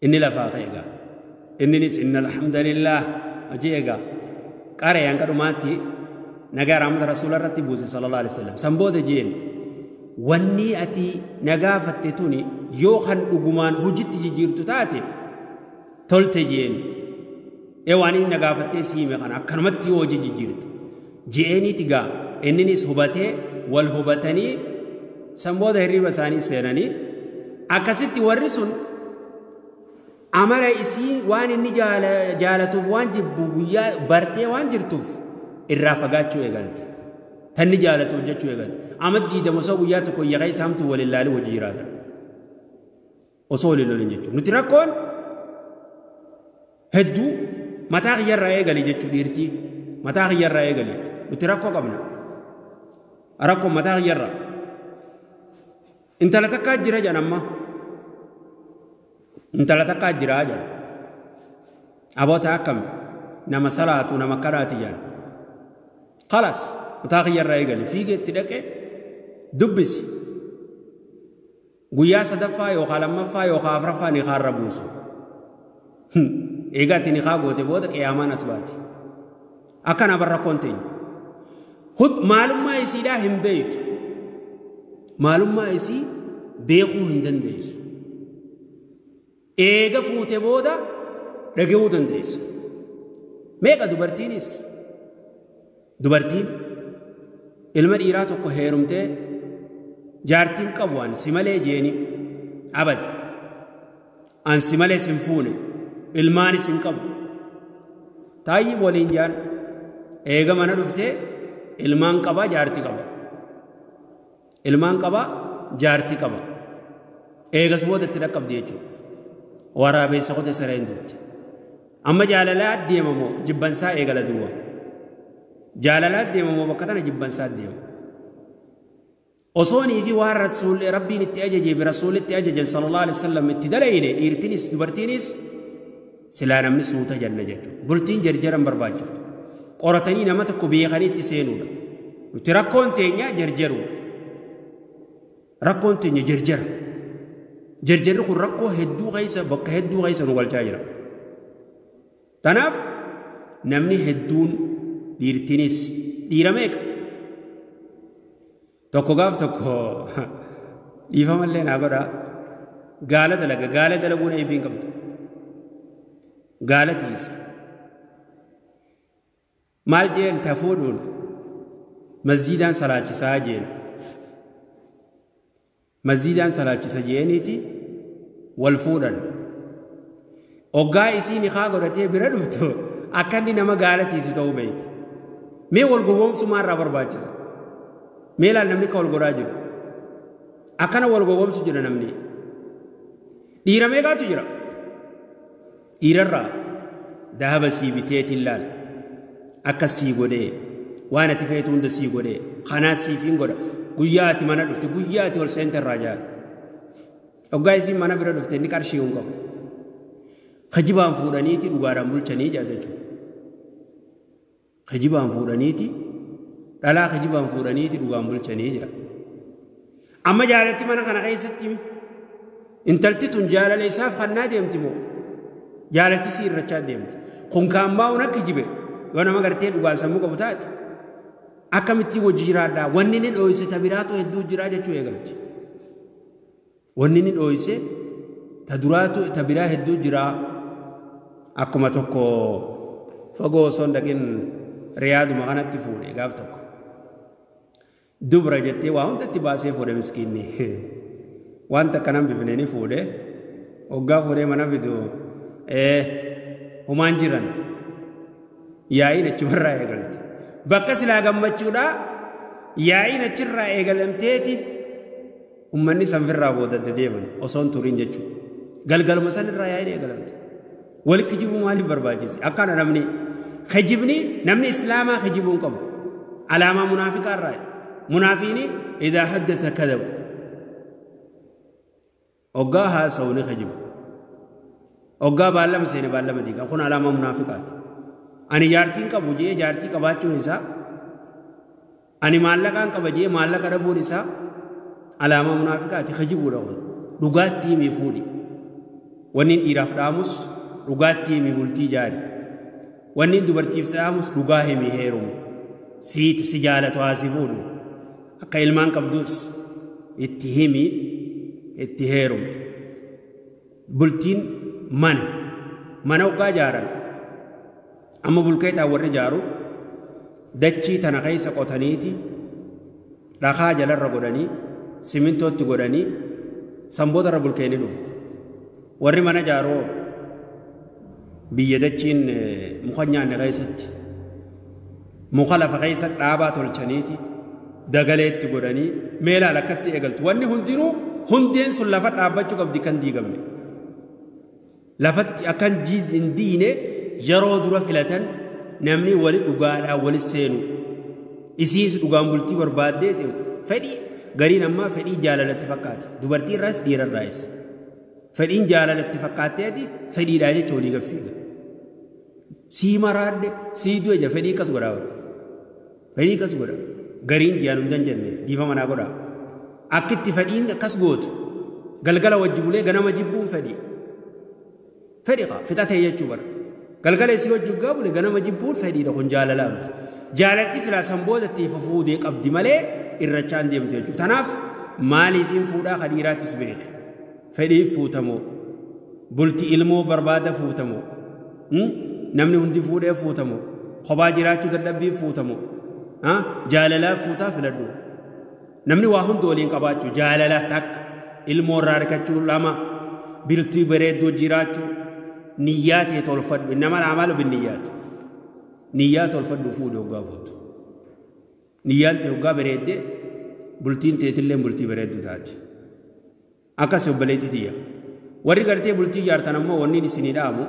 A: inni lafaa ka'e egaa inninis inna alhamdulillah hojii egaa qaree hanga dhumaatti nagaa rahmata rasuula irratti buuse sallallahu alaihi wasallam san booda jeen wanni ati nagaa fatte tuni yoo kan dhugumaan hojitti jijjiirtu taate tolte jeen ee waan inni nagaa fattee si hime kana akkanumatti yoo hojii jijjiirte jeeniiti gaa inninis hubatee wal hubatanii san booda hirriba isaanii seenanii akkasitti warri sun amala isii waan inni jaalatuuf waan jibbu guyyaa bartee waan jirtuuf irraa fagaachuu eegalte tanni jaalatu hojjechuu eegalte amma diidama osoo guyyaa tokko yaqa isaamtu wal ilaalii hojii jiraatan osoo wal lolin jechuudha nuti rakkoon hedduu mataa kiyyarraa eegali jechuu dhiirtii mataa kiyyarraa eegali nuti rakkoo qabna rakkoon mataa kiyyarraa intala takkaa jira jedhan amma intala takkaa jira jedhan aboota akkam nama salaatu nama karaati jedhan خلاص mataa kiyyarraa eegali fiigee itti dhaqe dubbisi guyyaa sadaffaa yookaan lammaffaa yookaan afraffaa ni kaarra buusu eegaa itti ni kaa goote booda qiyaamaan as baati akkana barra rakkoon teenya maalummaa isiidhaa hin beeytu maalummaa isii beekuu hin dandeessu eega fuute booda dhagahuu dandeessu meeqa dubartiinis dubartiin ilma dhiiraa tokko heerumtee jaartiin qabu an si malee jeeni abad an si malee sin fuune ilmaanis hin qabu taayyi waliin jaan eega mana dhuftee ilmaan qaba jaartii qaba ilmaan qaba jaartii qaba eegas booda itti dhaqqabdi jechuudha waraabeessa qote sareen dutti Amma jaalalaa deemamoo jibbansaa eegala duwwa. Jaalalaa deemamoo bakka tana jibbansaa deema. Osoonii fi waan rasuulli rabbiin itti ajajee fi rasuulli itti ajajan sallallahu alaihi wasallam itti dalayne dhiirtinis dubartiinis silaa namni suuta janna jechuudha. Bultiin jarjaran barbaachiftu. Qoratanii nama tokko beekanii itti seenuudha. Nuti rakkoon teenya jarjaruudha. Rakkoon teenya jarjara. Jarjarri kun rakkoo hedduu keessa bakka hedduu keessa nu galchaa jira. Tanaaf namni hedduun dhiirtinis dhiira meeqa? Tokko gaaf tokko dhiifamallee naa godhaa gaala dalaga gaala dalaguun eebbii hin qabdu. Gaala tiisa. Maal jeen tafuudhuun masjiidaan salaachisaa jeen. Masjiidaan salaachisa jeeniiti wal fuudhan. Oggaa isiin haa godhatee bira dhuftu akka inni nama gaala tiisu ta'uu beekti. Mee wal gowwoomsu maalirraa barbaachisa? Mee laal namni ka wal godhaa jiru? Akkana wal gowwoomsu jira namni. Dhiira meeqaatu jira? Dhiirarraa dahaba sii biteetiin laal. Akkas sii godhee waan ati feetu hunda sii godhee kanaas siif hin godha. Guyyaa ati mana dhufte guyyaa ati ol seente irraa jaara. Oggaa isiin mana bira dhufte inni qarshii hin qabu. Kijibaan fuudhaniiti dhugaadhaan bulchanii jaa jechuudha. Kijibaan fuudhaniiti dhalaa kijibaan fuudhaniiti dhugaan bulchanii jaa. Amma jaalatti mana kana keessatti intalti tun jaalala isaaf kannaa deemti moo jaalatti si irrachaa deemti. Kun kaan baa'uun akka kijibe yoo nama gartee dhugaan sammuu qabu taate akkamitti wajji jiraadhaa wanni inni dhooyse ta biraatu hedduu jiraa jechuu eegalti. Wanni inni dhooyse ta duraatu ta biraa hedduu jiraa. Akkuma tokko fagoo osoo hin dhaqin riyaaduma kanatti fuudhe gaaf tokko. Dubra jettee waa hundatti baasee fuudhe miskiinni. Wanta akkanan bifne ni fuudhe. Hoggaa fuudhee mana fidu homaan jiran yaa'iin achumarraa eegalte. Bakka silaa gammachuudhaa yaa'iin achirraa eegalamteeti ummanni sanfirraa boodadde deeman osoo hin turin jechuudha. Galgaluma sanirraa yaa'iin eegalamte. Wal kijibuu maaliif barbaachise? Akkana namni kijibni namni islaamaa kijibuu hin qabu. Alaamaa munaafiqaa irraa. Munaafiini idaa haddatha kadhaba. Hoggaa haasa'u ni kijiba. Hoggaa baallama seene baallama diiga. Kun alaamaa munaafiqaati. Ani jaartiin qabu jee jaartii qabaachuun isaa ani maallaqaan qaba jee maallaqa dhabuun isaa alaamaa munaafiqaati kijibuudha kun. Dhugaatti himi fuudhi. Wanni dhiiraaf dhaamus dhugaatti himi bultii jaari. Wanni dubartiif dhaamus dhugaa himi heerumi. Siitu si jaalatu haa si fuudhu. Akka ilmaan qabdus itti himi itti heerumi. Bultiin mana mana hoggaa jaaran amma bulkeetaa warri jaaru dachii tana keessa qotaniiti dhakaa jalarra godhanii simintootti godhanii sanbootarra bulkeeni dhufu. Warri mana jaaroo biyya dachiin muka nyaanne keessatti muka lafa keessa dhaabaa tolchaniiti dagaleetti godhanii meelaal akkatti eegaltu. Wanni hundinuu hundeen sun lafa dhaabbachuu qabdi kan diigamne. Lafatti akkan hin diine yeroo dura filatan namni wali dhugaadhaan wali seenu. Isiis dhugaan bultii barbaaddee fedhii gariin ammaa fedhii jaalalatti fakkaate. Dubartii irraas dhiira irraas. Fedhiin jaalalatti fakkaatteeti fedhiidhaa jecha walii gaffiiga. Sii maraadde sii du'e ja fedhii akkas godhaa bara. Fedhii akkas godha. Gariin jiyaan hunda hin jenne dhiifama naa godhaa. Akkitti fedhiin akkas gootu galgala wajji bulee ganama jibbuun fedhii. Fedhi qaa fixatee jechuu bara. Galgala isii wajji hoggaa bule ganama jibbuun fedhiidha kun jaalalaa miti. Jaalalti silaa san booda itti fufuudee qabdi malee irrachaan deemtu jechuudha. Tanaaf maaliifin fuudhaa ka dhiiraatis beeke. Fedhiif fuutamoo bulti ilmoo barbaada fuutamoo namni hundi fuudhee fuutamoo kophaa jiraachuu dadhabbiif fuutamoo jaalalaaf fuutaa filadhu. Namni waa hundi waliin qabaachuu jaalala takka ilmoo irraa argachuu lama bultii bareedduu jiraachuu niyyaa ta'e tolfadhu. Innama amalu binniyyaati. Niyyaa tolfadhu fuudhi hoggaa fuutu. Niyyaan ta'e hoggaa bareeddee bultiin teetillee bultii bareedduu taati. Akkas obboleettii tiyya. Warri gartee bultii ijaartan ammoo wanni isinii dhaamu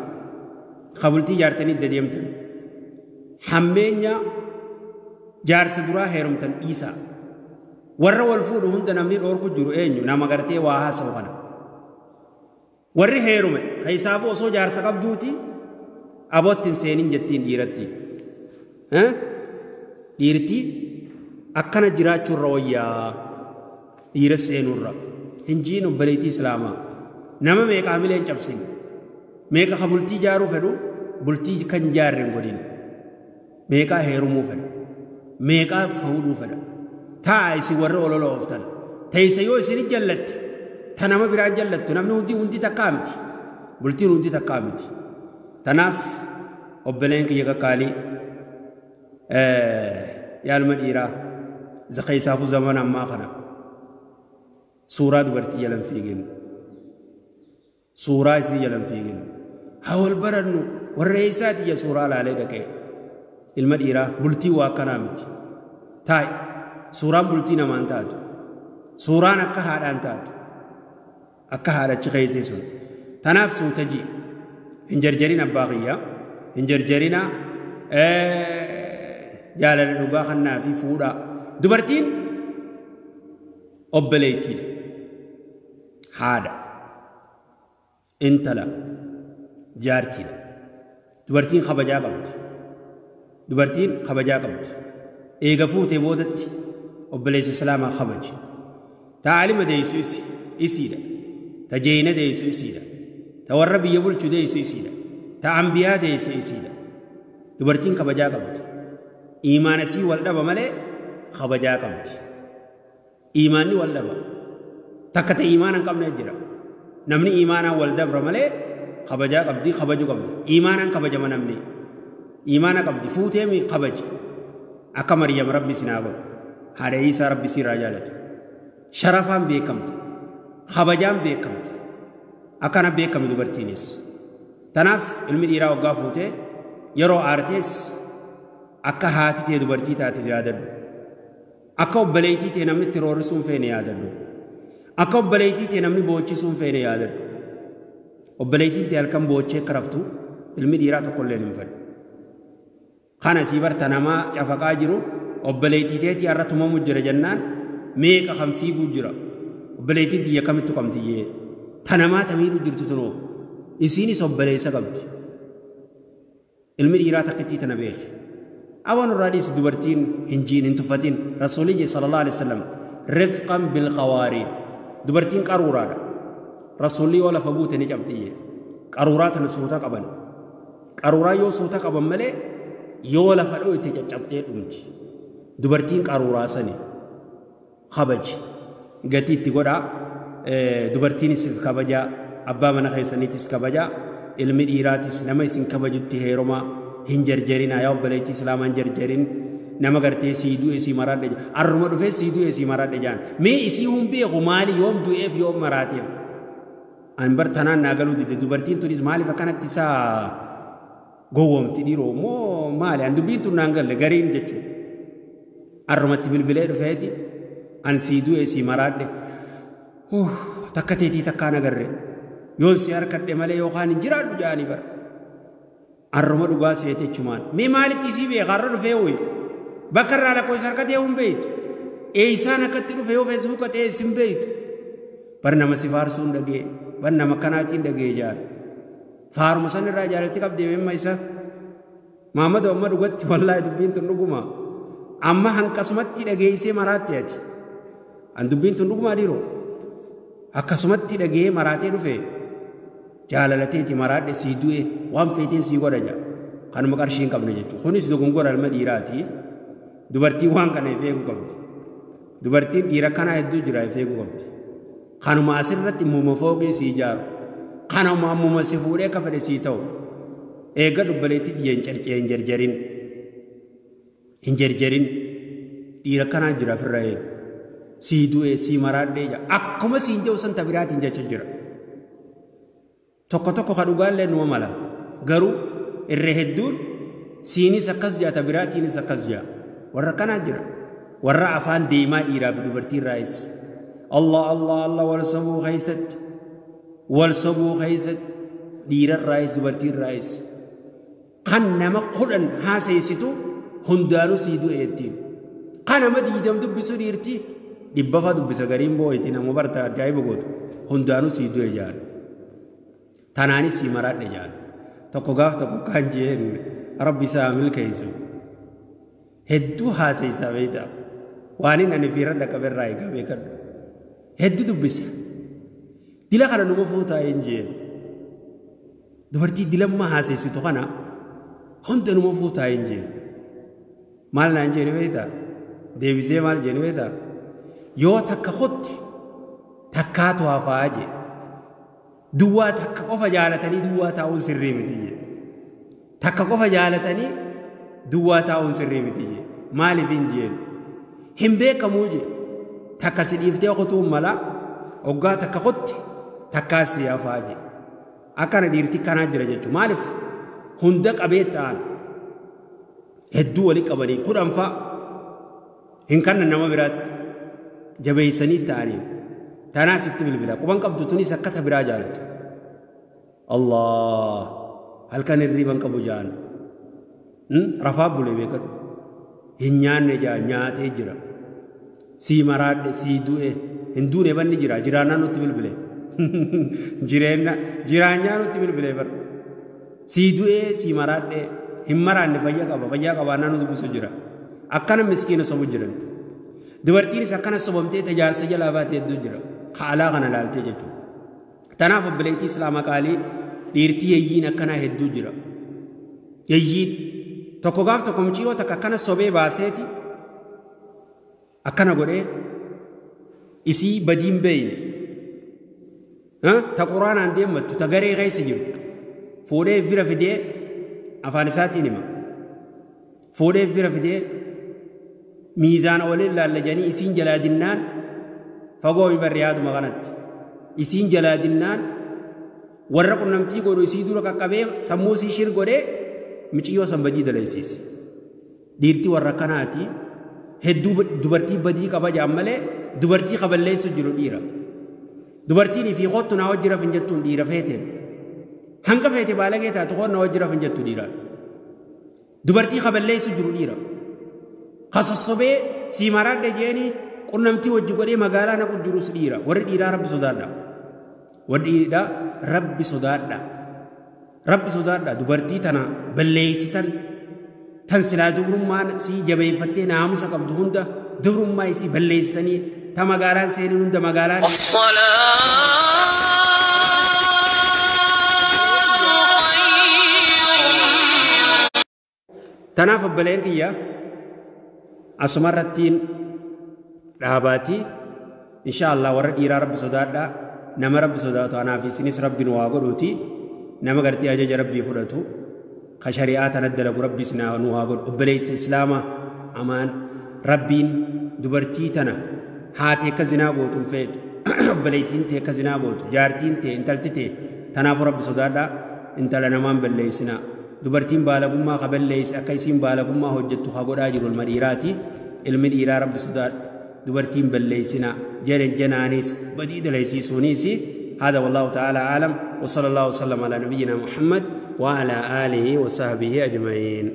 A: Ka bultii jaartanii deemtan. Hammeenya jaarsa duraa heerumtan dhiisaa. Warra wal fuudhu hunda namni dhoorku jiru eenyu nama gartee waa haasa'u kana. Warri heerume keessaafuu osoo jaarsa qabduuti abootti hin seenin jettiin dhiiratti. Dhiirti akkana jiraachuurra wayyaa dhiira seenurra. Hinjiin obboleettii Islaamaa nama meeqa hamilee hin cabsin, meeqa ka bultii jaaruu fedhu bultii kan jaarre hin godhin, meeqaa heerumuu fedha, meeqaa fuudhuu fedha. Taa'a isin warra olola ooftan teessa yoo isin jallatte ta nama biraa jallattu namni hundi hundi takkaa miti, bultiin hundi takkaa miti. Tanaaf obboleen kiyya qaqqaalii yaalma dhiiraa keessaafuu zamana ammaa kana suuraa dubartii jalan fiigin, suuraa isii jalan fiigin. Haa wal barannu warra eessaati ija suuraa laalee dhaqee ilma dhiiraa bultii waa akkanaa miti. Taa'i suuraan bultii namaan taatu, suuraan akka haadhaan taatu, akka haadhachi keessee sun. Tanaaf suuta ji hin jarjarin abbaa kiyyaa, hin jarjarina jaalala dhugaa kannaa fi fuudhaa. Dubartiin obboleettiidha, haadha, intala, jaartiidha. Dubartiin kabajaa qabdi. Dubartiin kabajaa qabdi. Eega fuutee boodatti obboleessa Islaamaa kabaji. Ta aalima deessu isiidha. Ta jeeyina deessu isiidha. Ta warra biyya bulchu deessu isiidha. Ta ambiyaa deessu isiidha. Dubartiin kabajaa qabdi. Iimaana sii wal dhaba malee kabajaa qabdi. Iimaanni wal dhaba. Takka ta iimaana hin qabne jira. Namni iimaanaan wal dabra malee kabajaa qabdi, kabaju qabdi. Iimaanaan kabajama namni. Iimaana qabdi fuuteemi kabaji. Akka Maryam Rabbi sinaa godhu. Haadha Iisaa Rabbi siirraa jaalatu. Sharafaan beekamte. Kabajaan beekamte. Akkana beekame dubartiinis. Tanaaf ilmi dhiiraa waggaa fuutee yeroo aartees akka haati tee dubartii taate yaadadhu. Akka obboleettii tee namni itti roorrisuun feene yaadadhu. Akka obboleettii tee namni boochisuun feene yaadadhu. Obboleettiin tee halkan boochee akka raftu ilmi dhiiraa tokkollee hin fedhu. Kana sii barta namaa cafaqaa jiru obboleettii teetii har'a tumamu jira jennaan meeqa kan fiiguu jira. Obboleettiin tiyya kamittu qabdi ta namaa tamiidhu jirtu tunoo isiinis obboleessa qabdi. Ilmi dhiiraa takkittii tana beeki. Awwan irraa dhiisi dubartiin hin jiin hin tuffatin. Rasuulli sallallahu alaihi wasallam rifqan bil qawaariir. Dubartiin qaruuraadha. Rasuulli yoo lafa buute ni cabxiyye. Qaruuraa tana suuta qaban. Qaruuraa yoo suuta qaban malee yoo lafa dho'ite caccabtee dhumti. Dubartiin qaruuraa sani kabaji. Gatii itti godhaa. Dubartiinis kabajaa. Abbaa mana keessaniitis kabajaa. Ilmi dhiiraatis nama isin kabajutti heerumaa hin jarjarinaa yaa obboleettii Islaamaa hin jarjarin. Nama gartee sii du'e sii maraadhe arruma dhufee sii du'e sii maraadhe jaan mee isii hun beeku maali yoom du'eef yoom maraateef. An bar tanaan naa galuu dide dubartiin tunis maaliif akkanatti isaa gowwoomti dhiiroo moo maali an dubbiin tun naan galle gariin jechuudha. Arrumatti bilbilee dhufeeti an sii du'e sii maraadhe takka teetii takkaan agarre yoon si harkadhe malee yookaan hin jiraadhu jaanii bara. Arruma dhugaa seete jechumaan mee maalitti isii beeka arra dhufee hoyi bakka irraa lakkoofsa harkatee hin beektu eeysaan akkatti dhufe yoo feesbuuka ta'e isin beektu bar nama si faarsuun dhagee bar nama kanaatiin dhagee jaal faaruma san irraa jaalatti qabdee meemma isa Maamadu amma dhugatti wallaahi dubbiin tun dhuguma amma hanqasumatti dhageessee maraatte ati an dubbiin tun dhugumaa dhiiroo akkasumatti dhagee maraatee dhufe jaalalateeti maraadhe sii du'e waan feeteen sii godha jaa kanuma qarshii hin qabne jechuudha. Kunis dogongora ilma dhiiraati. Dubartiin waan kana if eeguu qabdi. Dubartiin dhiira kanaa hedduu jira if eeguu qabdi. Kanuma asirratti ammuma fooqii sii ijaaru. Kanuma ammuma si fuudhee akka fedhe sii ta'u. Eegga obboleettii tiyya hin jarjarin. Hin jarjarin. Dhiira kanaa jira ofirraa eegu. Sii du'e sii maraadhee jira. Akkuma siin jedhu san tabiraatiin jecha jira. Tokko tokko ka dhugaallee numa mala. Garuu irra hedduun siinis akkas jaa tabiraatiinis akkas jaa. Warra kanaa jira. Warra afaan deemaa dhiiraa fi dubartii irraayis. Allah Allah Allah wal sobuu keessatti. Wal sobuu keessatti. Dhiira irraayis dubartii irraayis. Kan nama kudhan haaseessitu hundaanuu sii du'eettiin. Kan nama diidam dubbisu dhiirti dhibba fa dubbisa gariin boo'eeti nama barta ajaa'iba gootu hundaanuu sii du'e jaan. Tanaanis sii maraadhe jaan. Tokko gaaf tokko kan jeen rabbi isaa milkeessu. Hedduu haaseessaa beektaa. Waan inni ani fiirra dhaqqabe irraa eegaa beekadhu. Hedduu dubbisa. Dila kana numa fuutaa hin jeen. Dubartii dilammaa haaseessitu kana hunda numa fuutaa hin jeen. Maal naan jeeni beektaa? Deebisee maal jeeni beektaa? Yoo takka kutte takkaatu hafaa jee. Duwwaa takka qofa jaalatanii duwwaa taa'uun sirrii miti jee. Takka qofa jaalatanii duwwaa taa'uun sirrii miti jee. Maaliif hin jeen? Hin beekamuu jee. Takka si dhiiftee kutuun mala hoggaa takka kutte takkaas si hafaa jee. Akkana dhiirti kanaa jira jechuudha. Maaliif hunda qabee ta'an hedduu walii qabanii kudhan fa'a hin kannan nama biraatti jabeessanii ta'anii tanaas itti bilbila quban qabdu tunis akkata biraa jaalatu. Allah halkan hirriban qabu jaan rafaa bulee beekadhu hin nyaanne jaa nyaatee jira sii maraadhe sii du'e hin duune banni jira jiraannaa nutti bilbile jireenya jiraanyaa nutti bilbile bar sii du'ee sii maraadhe hin maraanne fayyaa qaba fayyaa qabaannaa nuti dubbisu jira akkana miskiina sobu jiran dubartiinis akkana sobamtee tajaarsa jalaa baatee hedduu jira haalaa kana laaltee jechuudha. Tanaaf obboleettii Islaamaa qaalii dhiirtii yayyiin akkanaa hedduu jira. Yayyiin tokko gaaf tokko mucayyoo takka akkana sobee baaseeti akkana godhee isii badiin beeyne ta quraanaan deemmattu ta garee keessa jirtu fuudhee fira fidee afaan isaatiin hima. Fuudhee fira fidee miizaana waliin laallajanii isiin jalaa dinnaan fagoo mi barriyaatuma kanatti. Isiin jalaa dinnaan warra qunnamtii godhu isii dura qaqqabee sammuu isii shir godhee mucayyoo san badii dalaysiise. Dhiirti warra kanaati hedduu dubartii badii qaba jaan malee dubartii qaballeessu jiru dhiira. Dubartiin ifii kottu naa wajji rafin jettuun dhiira feeteen. Hanga feete baalagee taatu kottu naa wajji rafin jettu dhiira. Dubartii qaballeessu jiru dhiira. Kasossobee sii maraadhe jeeni qunnamtii wajji godhee magaalaa naqu jirus dhiira. Warri dhiiraa rabbi sodaadha. Warri dhiiraa rabbi sodaadha. Rabbi sodaadha dubartii tana balleessitan tan silaa dubrummaan sii jabeeffattee naamusa qabdu hunda dubrummaa isii balleessitanii ta magaalaan seenin hunda magaalaan. Tanaaf obboleen kiyya asumarrattiin dhaabaatii insha Allah warra dhiiraa rabbi sodaadha nama rabbi sodaatu anaaf isinis rabbi nu waa godhuuti nama gartee ajaja rabbii fudhatu ka shari'aa tana dalagu rabbi nu haa godhu obboleettii islaama amaan rabbiin dubartii tana haati akka zinaa gootu hin feetu obboleettiin tee akka zinaa gootu jaartiin tee intalti tee tanaafuu rabbi sodaadha intala namaan balleessinaa dubartiin baalagummaa ka balleesse akka isiin baalagummaa hojjettu ka godhaa jiru ilma dhiiraati ilmi dhiiraa rabbi sodaadha dubartiin balleessinaa jedhen jenaanis badii dalaysiisuunis هذا والله تعالى أعلم وصلى الله وسلم على نبينا محمد وعلى آله وصحبه أجمعين.